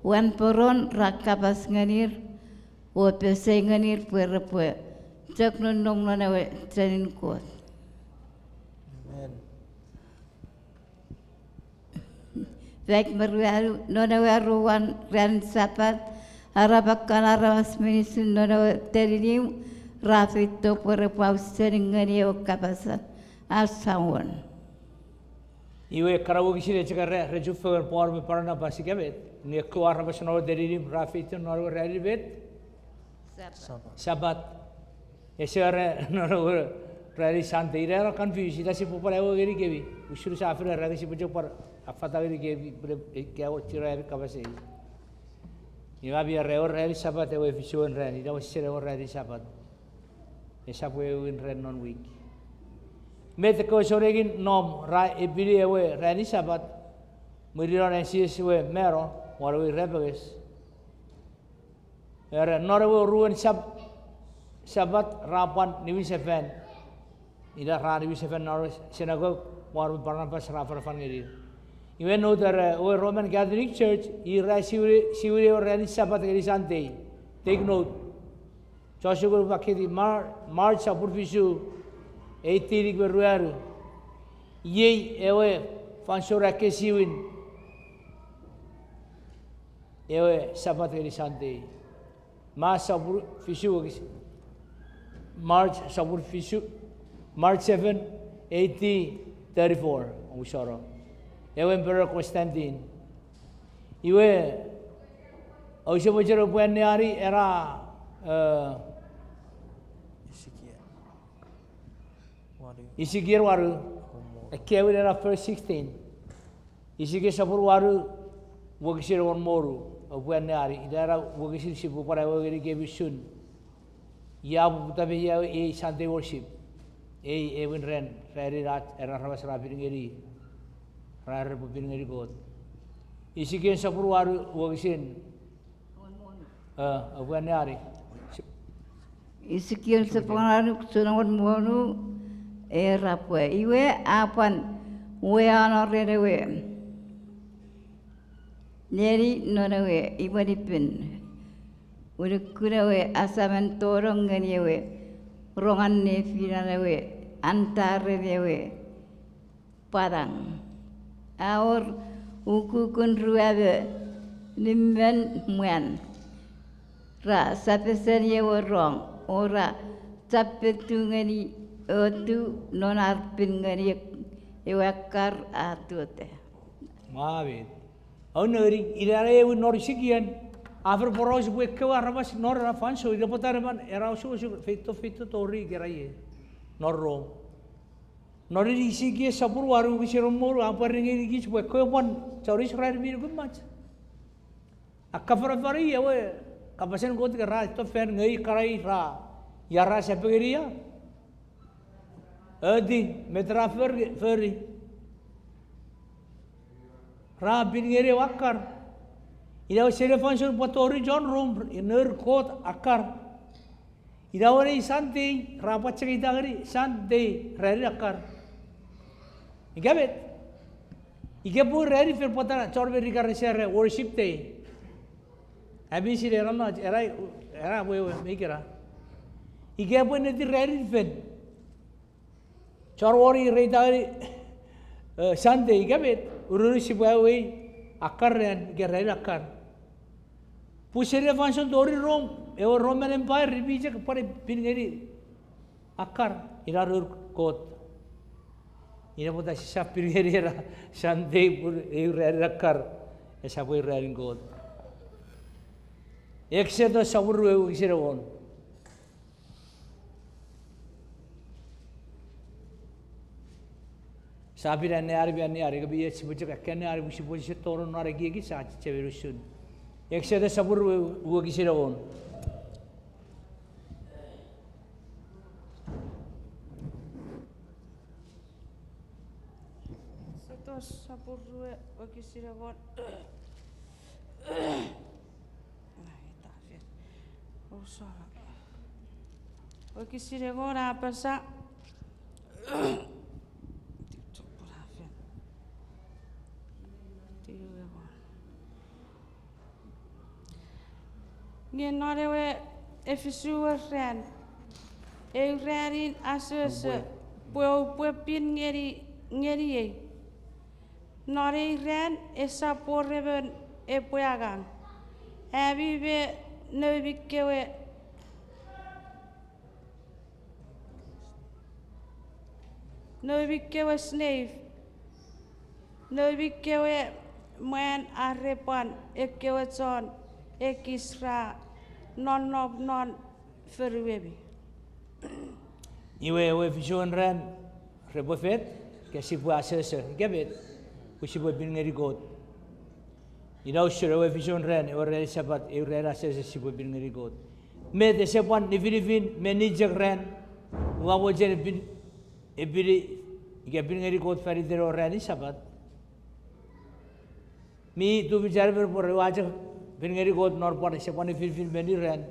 wanporon ra kapas ngenir o pesei ngenir pwe repwe chok nonnom non ewe chenin Kot. Amen. Faik me ruanu, non ewe aruan ranin Sapat, arap kan aramas meinisin non ewe teninim ra feito pwe repwe ausening ngeni ewe kapasen ach Samon. Iwe ekkana wokisin e chok era re chufengen Paul me Barnabas ika met, nge ekkewe aramas non ewe teninim ra feito non ewe ranin met? Sapat. Ese era non ewe ranin Sunday, ina ena confuse, ina sipwe pwan ewe ngenikemi. Usun sa fen era nge sipwe chok pwan affata ngenikemi pwe ika ewe chira emi kapas ei. Iwe mi era ewe ranin Sapat ewe efisuen ran, ina wesen ewe ranin Sapat. Esap ewe ewin ran non wik. Met ekkewe sounengin nom ra epini ewe ranin Sapat, mwirin an Jises ewe mano won ewe irapenges. Era non ewe oruen Sap-, Sapat ra pwan niwinsefan. Ina ra niwinsefan non ewe synagogue, Paul me Barnabas ra afanafan ngenir. Iwe nout era ewe Roman Catholic Church, ir ra siwini, siwini ewe ranin Sapat ngeni Sunday. Take note. Chon sukun, pwakiti Mar-, March sopun fisu, eighteen ika me ruanu. Iei ewe fansoun ra ekkesiwin ewe Sapat ngeni Sunday. March sopun fisu wokis-, March sopun fisu, March seven, A D thirty-four, omusano. Ewe Emperor Constantine. Iwe, ouse mochen upwe anneani ena, eh, Ezekiel wanu. Ezekiel wanu. Ekkewin ena verse sixteen. Ezekiel sopun wanu, wokisin engon me wonu, upwe anneani, ina ena wokisin sipwe pwan ewe ngenikemi usun ia poputa me ia ei Sunday worship. Ei ewin ran, ranin ach, ena aramas ra pin ngeni, ra repwe pin ngeni Kot. Ezekiel sopun wanu wokisin, eh, upwe anneani. Ezekiel sopun wanu wokisin engon me wonu, era pwe, iwe a pwan weano ren ewe neni non ewe imwenipin, unukun ewe asamen tonong ngeni ewe rongan nefinan ewe antaren ewe pwanang. A wor ukukun rue me nimmen mwan ra sapeseni ewe rong, o ra chapetu ngeni otu non ar pin ngeni ewe akkar a tota. Amen. Auneri, ina ena ewin non Ezekiel, a fen poraus pwe ekkewe aramas non ena fansoun, ina pwata neman era osukosuk feito, feito tori ika era ie non Rom. Non Ezekiel sopun wanu wokisin engon me wonu a pwari ngenikich pwe ekkewe pwan chon Israel mi nukumach, a kan afanafana ewe kapasen Kot ika ra feito fan ngeni kana ra, ia ra sapengeni ia, oti met ra fori, fori. Ra pin ngeni ewe akkar. Ina ewe seni fansoun pwan tori chon Rom, nour kot akkar. Ina ewe nei Sunday, ra pwan chok ita ngeni Sunday, ranin akkar. Ika met? Ika pwe ranin fen pwata chon Merika rese era worship day. Ami sinei ena, ena, ena wewe me ikena. Ika pwe netipechou ranin fen. Chon wori reita ngeni, eh, Sunday ika met, ururun sipwe awewei akkar ran, ika ranin akkar. Pun seni fansoun tori Rom, ewe Roman Empire, mi chok pwan pin ngeni akkar, ina nour kot. Ina pwata sisap pin ngeni ena Sunday pun eu ranin akkar, esap eu ranin Kot. Exodus sopun rue wokisin engon. Sa pin anneani, pin anneani, ika pwe sipwe chok akkanneani, pwe sipwe chok tonong non ekiek sa chechemeni usun. Exodus sopun rue wokisin engon. Exodus sopun rue wokisin engon. Wokisin engon a apasa. Nge non ewe efisuan ran, eu ranin asoso, pwe oupwe pin ngeni, ngeniei. Non ei ran esap wor emon epwe angang. Ami me noumi kewe, noumi kewe slave, noumi kewe mwan are pwan ekkewe chon ekis ra nonnom non fonuemi. Iwe ewe efisuan ran repwe fet, ika sipwe asoso, ika met, pwe sipwe pin ngeni Kot. Ina usun ewe efisuan ran, ewe ranin Sapat, eu ranin asoso sipwe pin ngeni Kot. Met ese pwan nifinifin me nichok ran, ua mochen epin, epini, ika pin ngeni Kot fan iten ewe ranin Sapat. Mi tufichin emon pwe ua chok pin ngeni Kot non pwan ese pwan nifinifin me ni ran.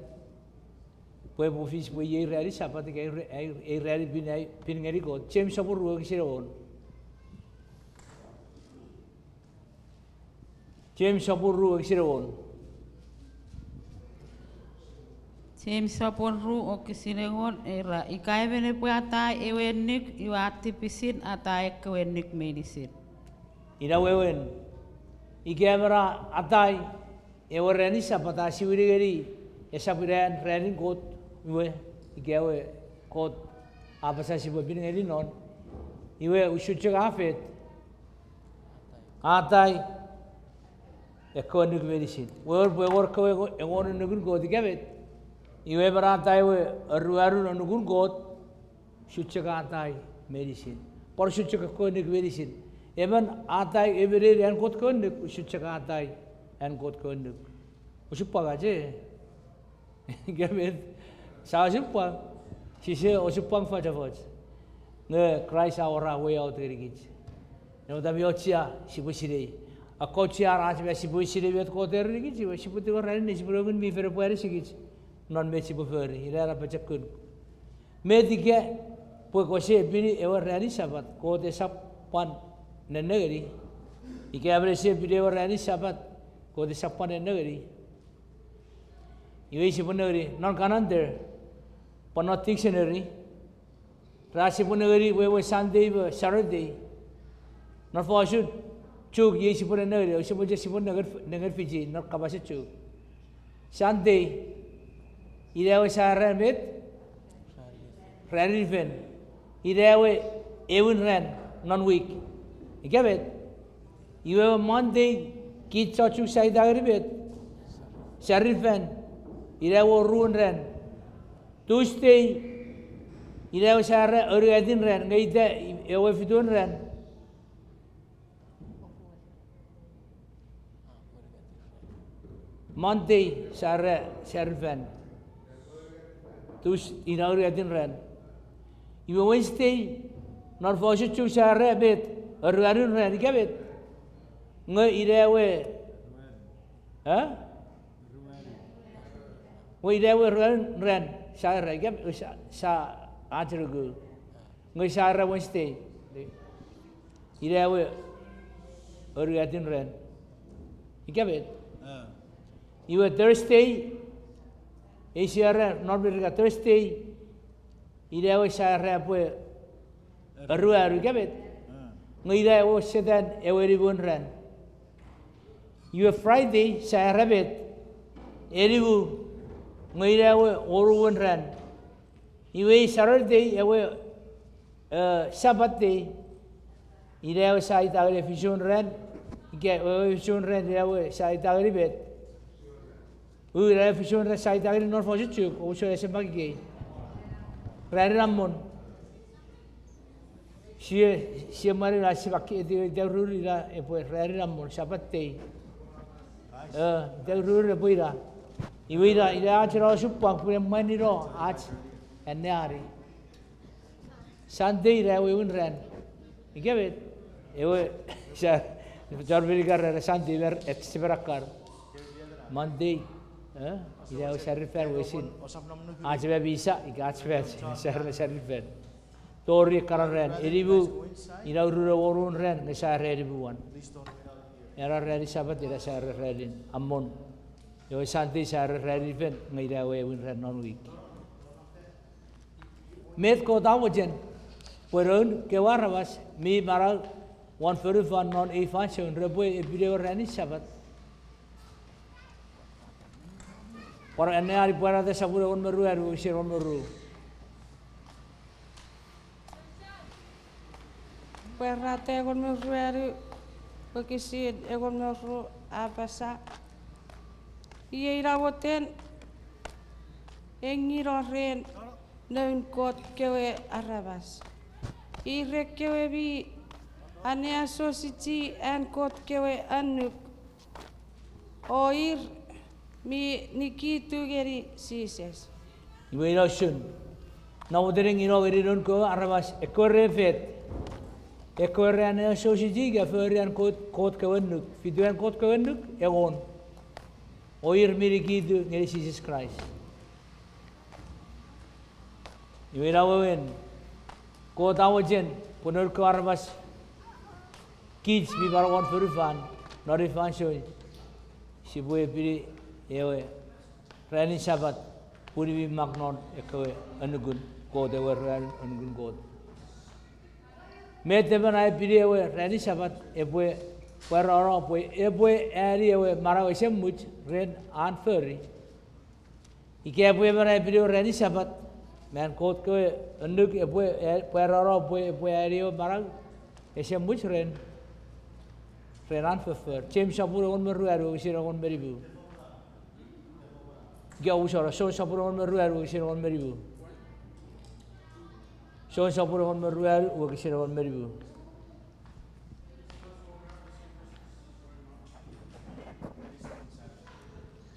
Pwe epwe fis pwe iei ranin Sapat ika ei ra-, ei, ei ranin pin, pin ngeni Kot. James sopun ru wokisin engon. James sopun ru wokisin engon. James sopun ru wokisin engon era, ika emon epwe atai ewe annuk, iwe a tipisin atai ekkewe annuk meinisin. Ina wewen, ika emon a atai ewe ranin Sapat a siwini ngeni, esap ina an ranin Kot, iwe, ika ewe Kot a apasa sipwe pin ngeni non, iwe usun chok a fet, atai ekkewe annuk meinisin. Wewen pwe wor ekkewe engo-, engon annukun Kot ika met. Iwe emon a atai ewe aruanun annukun Kot, usun chok a atai meinisin. Pwan usun chok ekkewe annuk meinisin. Emon a atai emon an Kot kewe annuk, usun chok a atai an Kot kewe annuk. Osupwang ach e Ika met, sia osupwang, sise osupwang fochofoch. Nge Kraist a awora way out ngenikich. Ina pwata mi auchea sipwe sinei. Akkaochea ach me sipwe sinei met Kot a erenikich, iwe sipwe tingor ranin, sipwe nongen mi fen epwe anisikich non met sipwe fori, ina ena pochokun. Met ika pwe kose pini ewe ranin Sapat, Kot esap pwan nennengeni. Ika emon ese pini ewe ranin Sapat, Kot esap pwan nennengeni. Iwe sipwe nengeni non calendar, pwan non dictionary, ra sipwe nengeni wewe Sunday me Saturday. Non fosun Chuuk iei sipwe nengeni, sipwe je sipwe nengeni, nengeni fichi non kapasen Chuuk. Sunday, ina ewe sa era met? Ranin fen. Ina ewe ewin ran non week. Ika met? Iwe ewe Monday, kich chon Chuuk sa ita ngeni met? Sarin fan. Ina ewe oruan ran. Tuesday, ina ewe sa era aunungatin ran, nge ita ewe fituan ran. Monday, sa era sarin fan. Tues-, ina aunungatin ran. Iwe Wednesday, non fosun Chuuk sa era met? Aruanun ran, ika met? Nge ina ewe, eh? Nge ina ewe aruanun ran, sa era, ika met, sa, sa achenuku. Nge sa era Wednesday. Ina ewe aunungatin ran. Ika met? Iwe Thursday, ei sa era non Merika Thursday, ina ewe sa era pwe aruanu, ika met? Nge ina ewe setan ewe nimun ran. Iwe Friday, sa era met? Enimu, nge ina ewe oruan ran. Iwe Saturday, ewe, eh, Sabbath day, ina ewe sa ita ngeni fisun ran, ika ewe fisun ran, ina ewe sa ita ngeni met? U, ina ewe fisun ran sa ita ngeni non fosun Chuuk, ousona ese mak ikei. Ranin amon. Sie, sie mwanin a ese mak eti, ita ruri ina epwe ranin amon, Sabbath day. Eh, ita ruri epwe ina. Iwe ina, ina ach ena osupwang pwe mwanino ach anneani. Sunday ina ewe ewin ran. Ika met? Ewe, sa, chon Merika ra era Sunday, mer, et sipwe akkar. Monday. Eh? Ina ewe sarifan wesin. Ach me misa, ika ach me ach, sar-, sarifan. Tori ekkana ran, enimu, ina urun wonun ran, nge sa ran enimu won. Ena ranin Sapat, ina sa ran ranin Amon. Ewe Sunday sa ran ranin fen, nge ina ewe ewin ran non wik. Met Kot a mochen, pwe noun kewe aramas mi manau won fonufan non ei fansoun repwe epini ewe ranin Sapat. Pwan anneani Pwarata sopun engon me ruanu wokisin engon me ru. Pwarata engon me ruanu wokisin engon me ru a apasa, iei ina moten engino ren noun Kot kewe aramas, ir ekkewe mi anneasochisi an Kot kewe annuk, o ir mi nikitu ngeni Jises. Iwe ina usun, ina moten engino ngeni noun kewe aramas ekkewe re fet, ekkewe re anneasochisi ika fori an Kot, Kot kewe annuk. Fitu an Kot kewe annuk? Engon. O ir mi nikitu ngeni Jises Kraist. Iwe ina wewen, Kot a mochen pwe noun kewe aramas, kich mi manau won fonufan non ei fansoun, sipwe epini ewe ranin Sapat, pun mi mak non ekkewe annukun Kot, ewe ruanun annukun Kot. Met emon a epini ewe ranin Sapat epwe pwarano pwe epwe ani ewe manau esemuch ren an fori. Ika epwe emon a epini ewe ranin Sapat, me an Kot kewe annuk epwe, e, pwarano pwe epwe ani ewe manau esemuch ren, ren an foffor. James sopun engon me ruanu wokisin engon me nimu. Ika usona, Jon sopun engon me ruanu wokisin engon me nimu. Jon sopun engon me ruanu wokisin engon me nimu.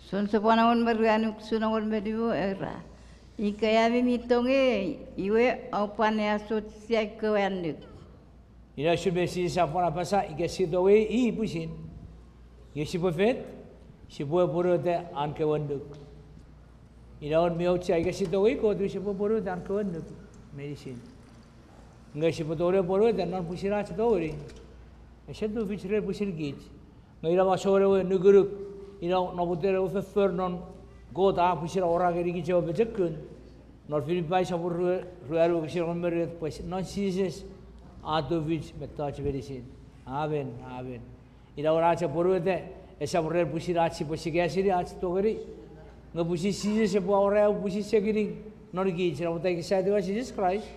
Jon sopun engon me ruanu wokisin engon me nimu era, ika ami mi tongei, iwe oupwe anneasochisi ai kewe annuk. Ina usun met Jises a pwan apasa, ika sia tongei i pwisin, nge sipwe fet, sipwe apwonueta an kewe annuk. Ina won mi auchea, ika sia tongei Kot iwe sipwe apwonueta an kewe annuk meinisin. Nge sipwe tongeni apwonueta non pwisin ach tongeni. Ese tufich ren pwisin kich. Nge ina masouen ewe nukunuk, ina namoten ewe foffor non Kot a pwisin awora ngenikich ewe pochokun. Non Filipai sopun rue-, ruanu wokisin engon me unungat pwe non Jises a tufich mettoch meinisin. Amen, amen. Ina won ach apwonueta, esap ren pwisin ach sipwe sikasini ach tongeni. Nge pwisin Jises epwe awora ewe pwisin sekining non kich, ina pwata ika sia etiwa Jises Kraist,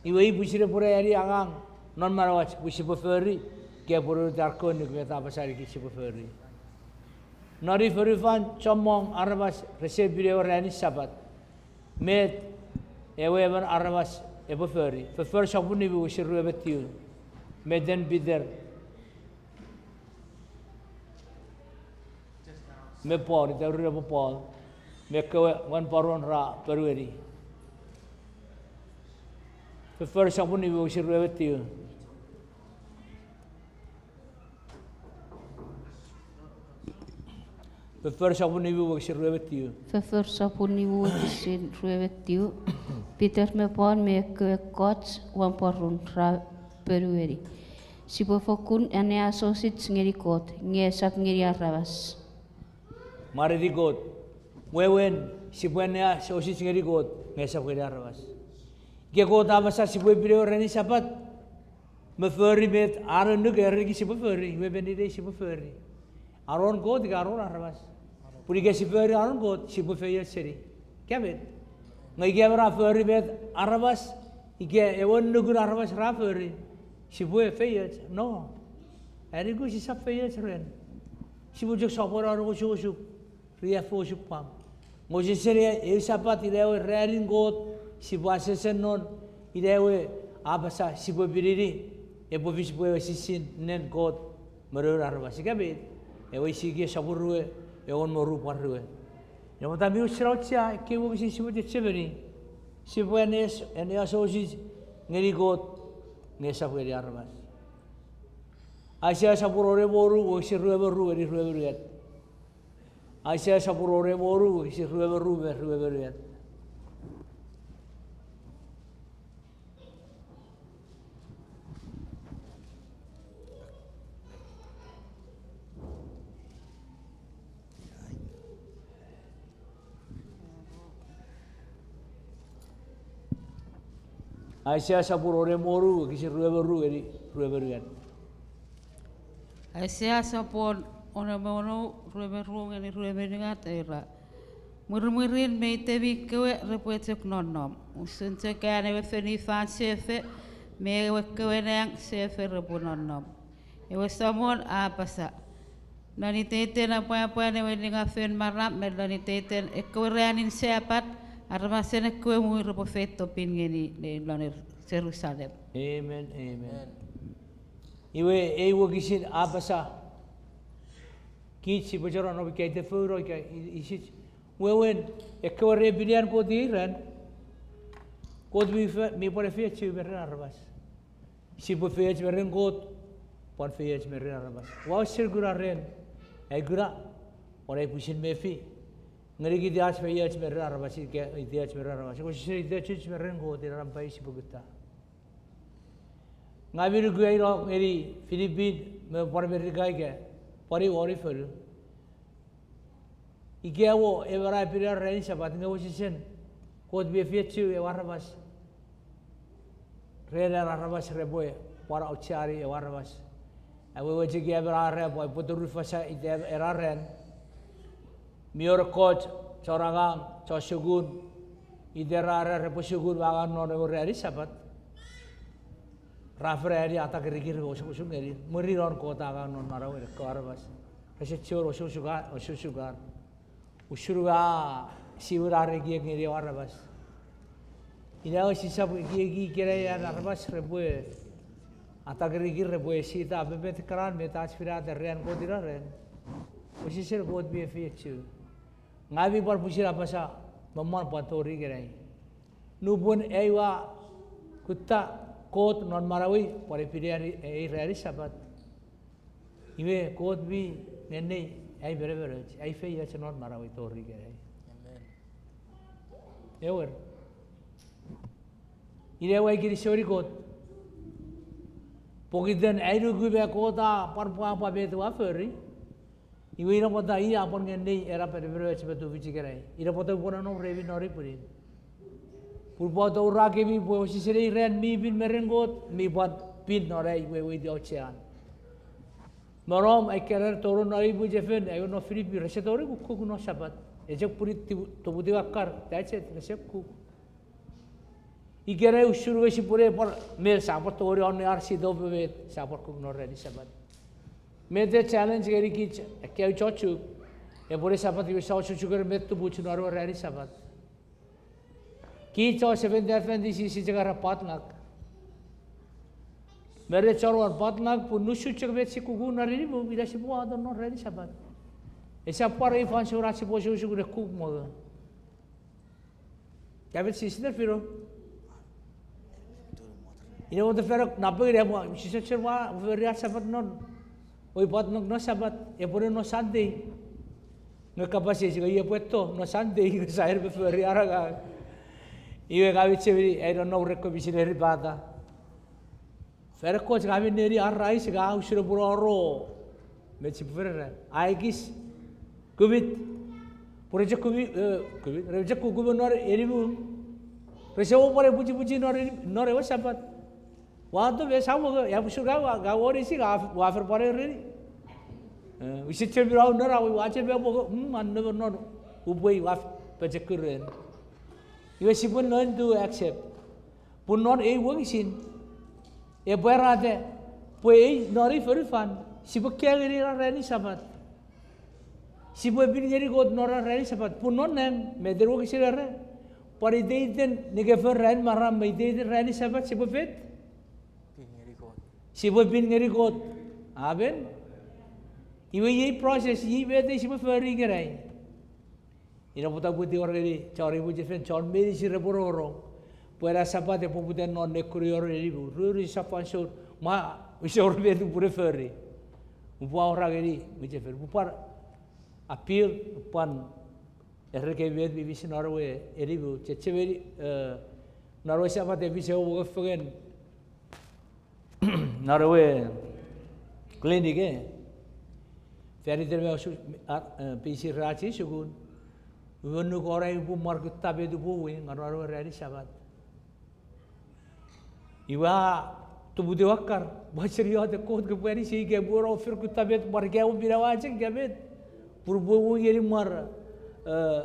iwe i pwisin epwe ani angang non manauach pwe sipwe fori, ika apwonueta an kewe annuk met a apasa ngenikich sipwe fori. Non ei fonufan chommong aramas rese epini ewe ranin Sapat. Met ewe emon aramas epwe fori? Foffor sopun nimu wokisin rue me tiu. Meten Peter me Paul, ita ururun epwe Paul, me ekkewe mwan poron ra ponueni. Foffor sopun nimu wokisin rue me tiu. Foffor sopun nimu wokisin rue me tiu. Foffor sopun nimu wokisin rue me tiu. Peter me Paul me ekkewe ekkoch mwan poron ra ponueni, sipwe fokkun anneasochis ngeni Kot, nge esap ngeni aramas. Mwareiti Kot. Wewen, sipwe anneasochis ngeni Kot, nge esap ngeni aramas. Ika Kot a apasa sipwe epini ewe ranin Sapat, me fori met an annuk a erenikich sipwe fori, iwe met nein sipwe fori? Anon Kot ika anon aramas? Pun ika sipwe fori anon Kot, sipwe feioch seni. Ika met? Nge ika emon a fori met aramas, ika ewe annukun aramas ra fori, sipwe feioch? No. Aniku sisap feioch ren. Sipwe chok sopweno non osukosuk, riaffou osupwang. Nge wesewesen eu Sapat, ina ewe ranin Kot, sipwe asese non, ina ewe a apasa sipwe epini, epwe fis pwe ewe sisin nen Kot me noun aramas. Ika met? Ewe Isikia sopun rue, engon me ru pwan rue. Ina pwata mi usun auchea ekkei wokisin sipwe chechemeni, sipwe anneas-, anneasochis ngeni Kot, nge esap ngeni aramas. Aisea sopun engon me ru wokisin rue me ru ngeni rue me unungat. Aisea sopun wone me wonu, wokisin rue me ru me rue me unungat. Aisea sopun wone me wonu, wokisin rue me ru ngeni rue me unungat. Aisea sopun wone me wonu, rue me ru ngeni rue me unungat, era: Mwirimwirin me itemi kewe repwe chok nonnom, usun chok an ewe fonufan sefo me ewe kewe nang sefo repwe nonnom. Ewe Samon a apasa, non iteiten apwapwan ewe ningafen maram me non iteiten ekkewe ranin Sapat, aramasen ekkewe muun repwe feito pin ngeni nein lon Jerusalem. Amen, amen. Iwe ei wokisin a apasa, kich sipwe chok nonnom ika ite founo ika i-, isich. Wewen, ekkewe re pin an Kot iran, Kot mi fe-, mi pwan efeiochu me ren aramas. Sipwe feioch me ren Kot, pwan feioch me ren aramas. Ua usun kuna ren ai kuna, pwan ai pwisin mefi, ngenikich ach feioch me ren aramas, ika iteach me ren aramas. Ika sise iteach me ren Kot, ina nampa ew sipwe kutta. Ngang mi nuku ai no ngeni Filipin me pwan Amerika ika pwan won ei fonu. Ika ewe emon a pin ranin Sapat nge wesewesen Kot mi efeiochu ewe aramas. Ren an aramas repwe pwan aucheani ewe aramas. Awewe chok emon a era pwe epwe turufasa ita ena ran. Mi wor ekkoch chon angang, chon sukun, ita ra era repwe sukun me angang non ewe ranin Sapat. Ra fen ani atakirikir me osukosuk ngeni, mwirin non Kot a angang non manauen ekkewe aramas. Rese chiwen osukosuka-, osukosukan. Usun a siwin ar ekiek ngeni ewe aramas. Ina ewe sisap ekieki ikenai an aramas repwe atakirikir, repwe esita me met kana, met ach finata ren Kot ina ran. Wesewesen Kot mi efeiochu. Ngang mi pwan pwisin apasa, me mwan pwan tori ikenai. Nupwen ai ua kutta Kot non manauei, pwan epini ei ranin Sapat. Iwe Kot mi nennei ai menemenoch, ai feioch non manauei tori ikenai. Amen. Ewer. Ina ewe ai kinisou ngeni Kot. Pokiten ai nuku me Kot a pwan pwapwa met ua fori. Iwe ina pwata i a pwan nennei ena menemenoch me tufich ikenai. Ina pwata upwe nonnom remi non ei pwinin. Pun upwe atoura kemi pwe wesewesen ei ran mi pin me ren Kot, mi pwan pin non ai weweiti auchean. Me nom ai keran tonong non ei mwichefen, ai we non Filipin, rese tori kukkuk non Sapat. Ese pwini toputiw akkar, that's it, rese kuk. Ikenai usun we sipwene pwan met, sa pwan tori on ar sitow me met, sa pwan kuk non ranin Sapat. Met e challenge ngenikich ekkewe chon Chuuk, epwene Sapat iwe sa osukosuken met tumuch non ewe ranin Sapat. Kich chon Seventh Day Adventist sia chok era potluck. Me ren chon wan potluck pun nusun chok met si kukkun non ei mwichefen, ina sipwe wato non ranin Sapat. Esap pwan ei fansoun ach sipwe osukosuken ne kuk mongo. David, sister Firo. Ina wata feno napengeni epwe, sise chok ua fori ach Sapat non. Oi potluck non Sapat, epwene non Sunday. Nge kapas eis, nge epwe to non Sunday, nge sa en me fori ar angang. Iwe ka mi chemeni, ai nonnom ren ekkewe misineri pata. Fan ekkoch ka mi neni ar rais, ka usun epwe oro. Met sipwe fori ra? A ekis, kumit. Pwe re chok kumi, eh, kumit. Re chok kukumo non ei mwichefen. Rese wor pwan pwichipwichi non ei, non ewe Sapat. Wato me sa mongo, ia usun ka, ka wor isi ka, ua fen pwan ereni. Eh, use chok mi rau nora, ua chok me mongo, mm, an nemo non, upwe ua pochokun ren. Iwe sipwe learn to accept. Pun non ei wokisin, epwe erata, pwe ei non ei fonufan, sipwe kaeo ngeni ena ranin Sapat. Sipwe pin ngeni Kot non ena ranin Sapat. Pun non nang, met ei wokisin era, pwan iteiten nikefon ranin maram me iteiten ranin Sapat sipwe fet? Pin ngeni Kot. Sipwe pin ngeni Kot. Amen. Iwe iei process, iei met ei sipwe fori ikenai. Ina pwata upwe tingor ngeni chon ei mwichefen, chon meinisin repwe rongorong. Pwe ena Sapat epwe poputa non nekunion ei mwichefen. Ruri sap fansoun, ma, use wor met upwene fori. Upwe awora ngeni mwichefen. Upwe pwan appear pwan ereni kemi met mi fis non ewe enimu, chechemeni, eh, non ewe Sapat e fis ewe mongo fengen non ewe clinic e. Fan iten me osu, a, eh, pisi ren ach ei sukun, ua nuku ori upwe mwarkutta met upwe uwei non ewe ranin Sapat. Iwe a tumuti ewe akkar, ua seni iotek, Kot, kopwe anisiei ika upwe no fori kutta met, mwarika ewe pinawa chok ika met. Pun upwe uwei ngeni mwar, eh,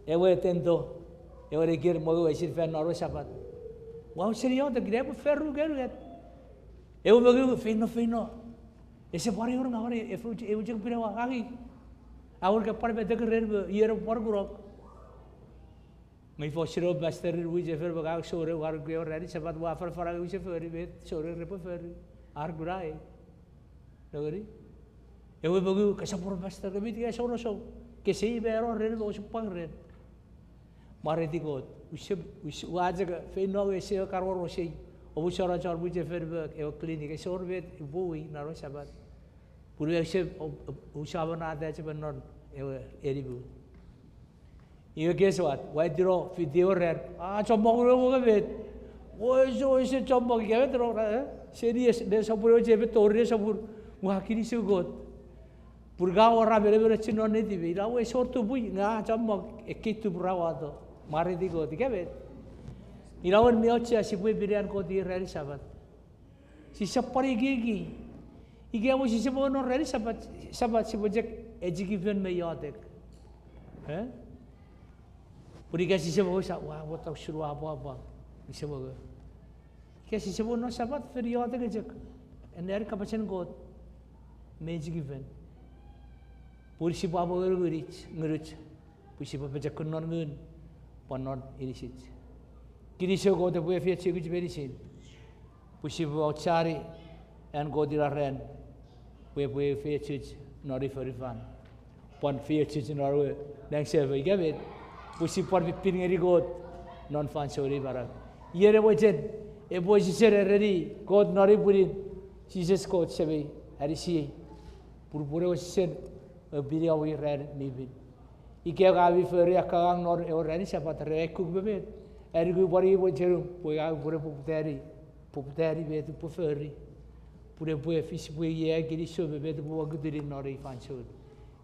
ewe tento, ewe nekier mongo esin fan non ewe Sapat. Ua seni iotek, ina epwe fori unungat. Ewe mongo, feino, feino. Ese pwan wor ngawan, ewe chok pinawa, angei. A wor ka pwan metek ren me ion epwe pwan kunok. Nge ifa usun ewe pastor ren wichefen me ka souneng, ua nuku ewe ranin Sapat ua afanafana nge use fori met souneng repwe fori. Ar kuna ei. Nengeni? Ewe mongo, kosap wor pastor, nge mi tika souneng sou. Kese mano ren me osupwang ren. Mwareiti Kot. Use, use, ua chok feino nge ese kan wor osei. Omusano chon mwichefen me ewe clinic, ese wor met upwe uwei non ewe Sapat. Pun use, o, o, use amonata chok me non ewe enimu. Iwe guess what? Ua itino fiti ewe ran. A chommong ewe mongo met. Ese, ese chommong ika met no, eh? Seni es, ne sopun ewe chepet tori ne sopun. Ua kinisou Kot. Pun ka wor a menemenoch non netipei. Ina we ese wor tupwei, nge a chommong ekkei tup ra wato. Mwareiti Kot ika met. Ina we mi auchea sipwe pini an Kot ei ranin Sapat. Sisap pwan ekieki. Ika mo sise mongo non ranin Sapat, Sapat sipwe chok echikifen me iotek. Eh? Pun ika sise mongo sa, ua, ua tau usun ua apwapwa. Sise mongo. Ika sise mongo non Sapat fen iotek chok. Anneani kapasen Kot. Me echikifen. Pun sipwe mongo ngunuch, ngunuch. Pwe sipwe pochokun non ngun, pwan non inisich. Kinisou Kot epwe efeiochukich meinisin. Pwe sipwe aucheani an Kot ina ran, pwe epwe efeiochuch non ei fonufan. Pwan feiochuch non ewe nang sefo ika met, pwe sipwe pwan pin ngeni Kot non fansoun ei manau. Iei ewe mochen, epwe sise ereni Kot non ei pwinin, Jises Kot Semei, anisiei. Purupure ewe sise, e, pini ewe ran mi pin. Ika ka mi fori akkangang non ewe ranin Sapat ren ai kuk me met, ai nuku pwan i mochenum pwe ka upwene poputani, poputani met upwe fori. Pun epwe fis pwe iei ai kinisou me met upwe mokutuni non ei fansoun.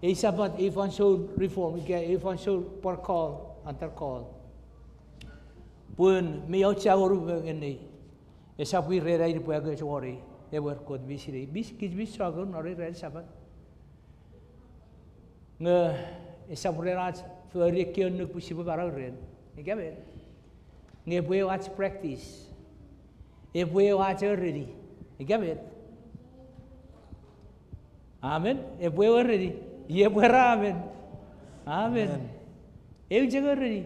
Ei Sapat, ei fansoun reform, ika ei fansoun pwan call, under call. Pun mi auchea ngonuk me ngeniei. Esap ir ren ai upwe angoch won ei, ewer, Kot mi sinei. Mis, kich mi struggle non ei ranin Sapat. Nge esap ren ach fori ekkei annuk pwe sipwe manau ren. Ika met. Nge epwe ew ach practice. Epwe ew ach ereni. Ika met. Amen. Epwe ew ereni. Iei epwe era amen. Amen. Amen. Eu chok ereni.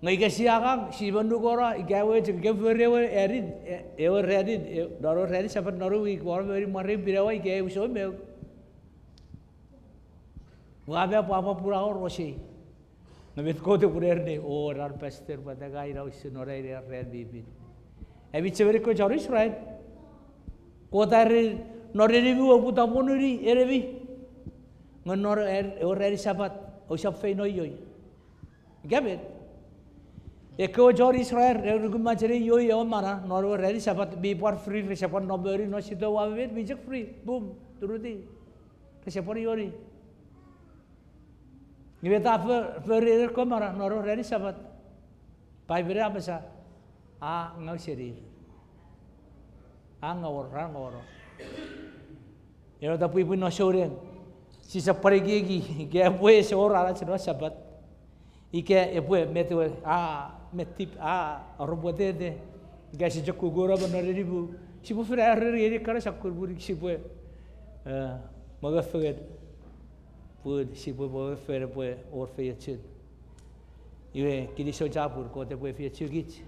Nge ika sia angang, sipwe nuku ora, ika ewe chok, ika fori ewe ranin, e, ewe ranin, e, non ewe ranin Sapat non ewe wik, wor moni mwarei pinawa ika ew soumeu. Ua me pwapwa pun a wor osei. Nge met Kot epwe ereni, o, ena pastor, pwata ka ina usun non ai ran mi pin. Ami chechemeni ekkewe chon Israel. Kot a ereni, non enemi oupwe tapwonuni enemi. Nge non er, ewe ranin Sapat, ousap feino ioi. Ika met. Ekkewe chon Israel, re nukumacheni ioi ewe mana, non ewe ranin Sapat mi pwan free, rese pwan nom moni non sitow ua me met, mi chok free, boom, turutiw. Rese pwan ioni. Nge met a fo-, fori ekkewe mana non ewe ranin Sapat? Paipel a apasa, a ngau senir. A ngauor, ra ngauoro. Ina pwata pwipwi non souneng, sisap pwan ekieki ika epwe ese wor anach non Sapat. Ika epwe met ewe, a, met tip, a, oropwetete. Ika ese chok kukuno me non enimu. Sipwe fen areri ngeni ekkana sokkun pun sipwe, e, mongo fengen. Pun sipwe mongo fengen epwe wor feiochun. Iwe, kinisou chapur, Kot epwe efeiochukich.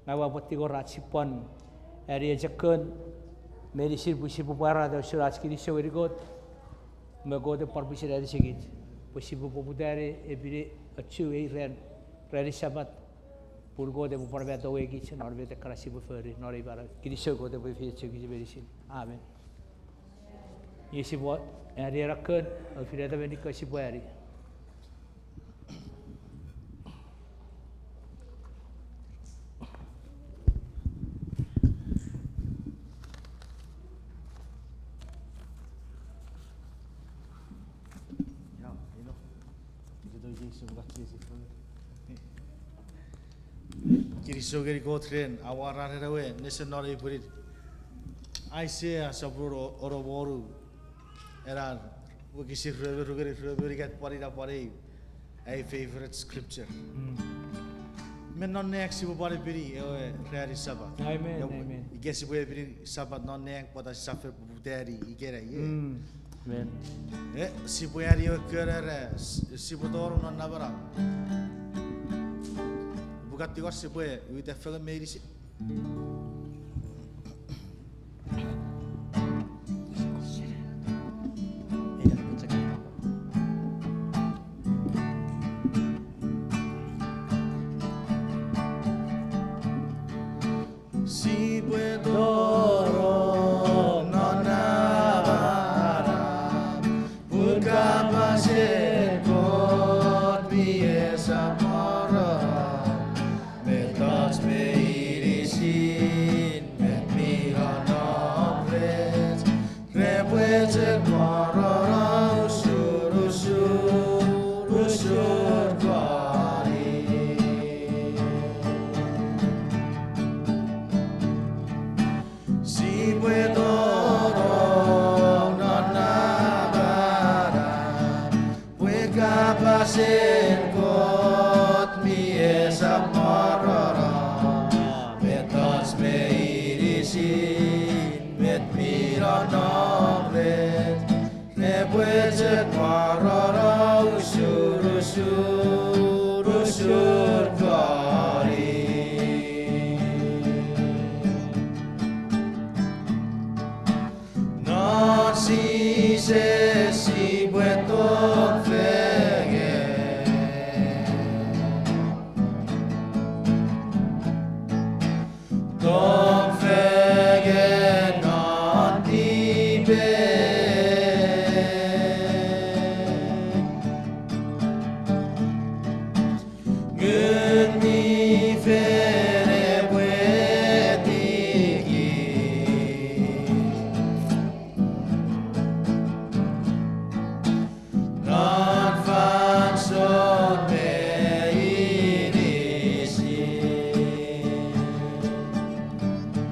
Ngang ua pwan tingor ach sipwe pwan ani echekkon meinisin pwe sipwe pwarata usun ach kinisou ngeni Kot, me Kot epwe pwan pwisin anisikich pwe sipwe poputani epini ochu ei ran, ranin Sapat, pun Kot epwe pwan mata wekich non met ekkana sipwe fori non ei manau. Kinisou, Kot epwe efeiochukich meinisin. Amen. Iwe sipwe ani ena kon, o finata meni kon sipwe ani. Kinisou ngeni Kot ren awarar ena we nesen non ei pwinin. Aisea sopun ono, ono me wonu, ena wokisin rue me ru ngeni rue me unungat pwan ina pwan eu ai favorite scripture. Me non nang sipwe pwan epini ewe ranin Sapat. Ika sipwe epini Sapat non nang pwata sisap fen poputani ikenai, e? E, sipwe ani ewe kon era, sipwe tonong non namanam. Pukan Tingor sipwe uta fengen meinisin. Sipwe tonong non namanam, pun kapasen Kot mi esap morono, mettoch meinisin met mi nonnom rech, repwe chok morono usun, usun, usun konik. Sipwe tonong non namanam, pwe kapasen Kot mi esap morono, mettoch meinisin met mi nonnom rech, repwe chok morono usun, usun, usun konik. Non Jises sipwe tong fengen. Tong fengen non tipeu. Ngun mi Fel epwe etikich non fansoun meinisin.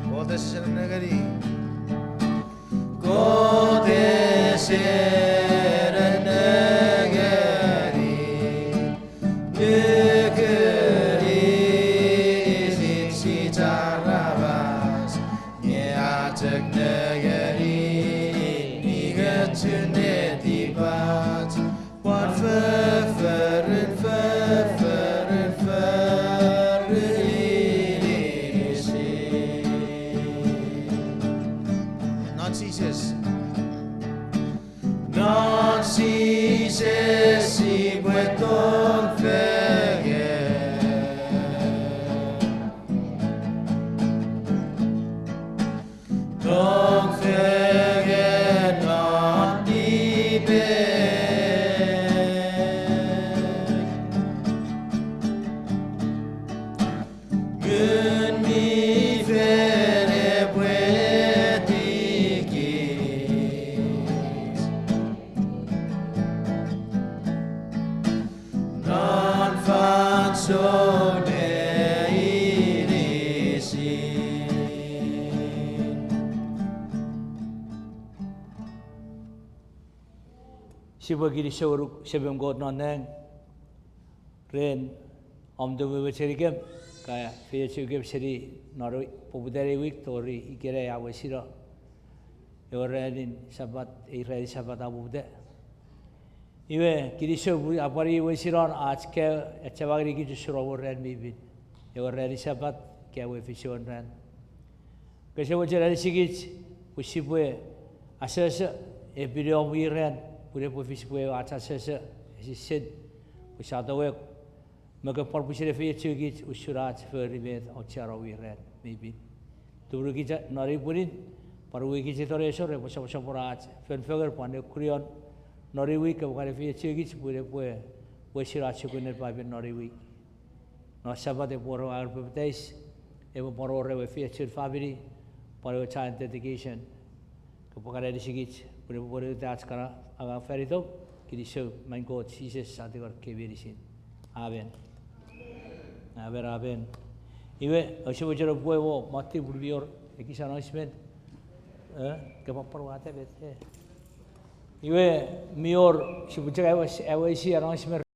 Kot ese nengeni. Kot ese nengeni. Nukuni isin sicharamas, nge a chok nengeni ningochun netipach, pwan fofforun, fofforun, fofforun inisin. Non Jises. Non Jises sipwe tong fengen. Tong fengen non tipeu. Ngun mi Fel epwe etikich non fansoun meinisin. Sipwe kinisou ngonuk Semem Kot non nang ren om tumunu chenikem, ka feiochukem seni non poputan ei wik tori ikenai a wesino ewe ranin Sapat, ei ranin Sapat a poputa. Iwe kinisou pwe a pwan wesinon ach kaeo, achema ngenikich usun ewe ran mi pin, ewe ranin Sapat, ika ewe efisuen ran. Kose mochen anisikich pwe sipwe asoso, epini om ei ran, pwe epwe fis pwe ewe ach asoso, esisin, pwe sia tongek, me kopwe pwan pwisin efeiochukich usun ach fori met auchean om ei ran mi pin. Tumunu kich non ei pwinin, Pwan wikich ito nesor epwe soposopono ach fenfengen pwan nekunion non ei wik epwe kan efeiochukich pwe epwe wesino ach sukunen Paipen non ei wik. Non Sapat epwe wor ewe angangen papatais, epwe pwan wor ewe efeiochun famini, pwan ewe child dedication. Kopwe kan anisikich pwe epwe pwonueta ach kana angang fan itom, kinisou, main Kot Jises, sa tingor kemi meinisin. Amen. Amen, amen. Iwe, ouse mochen oupwe mo moti pun mi wor ekis announcement. Eh, kopwe pwan wata met, eh. Iwe, mi wor, sipwe chok ewe, ewe isi announcement.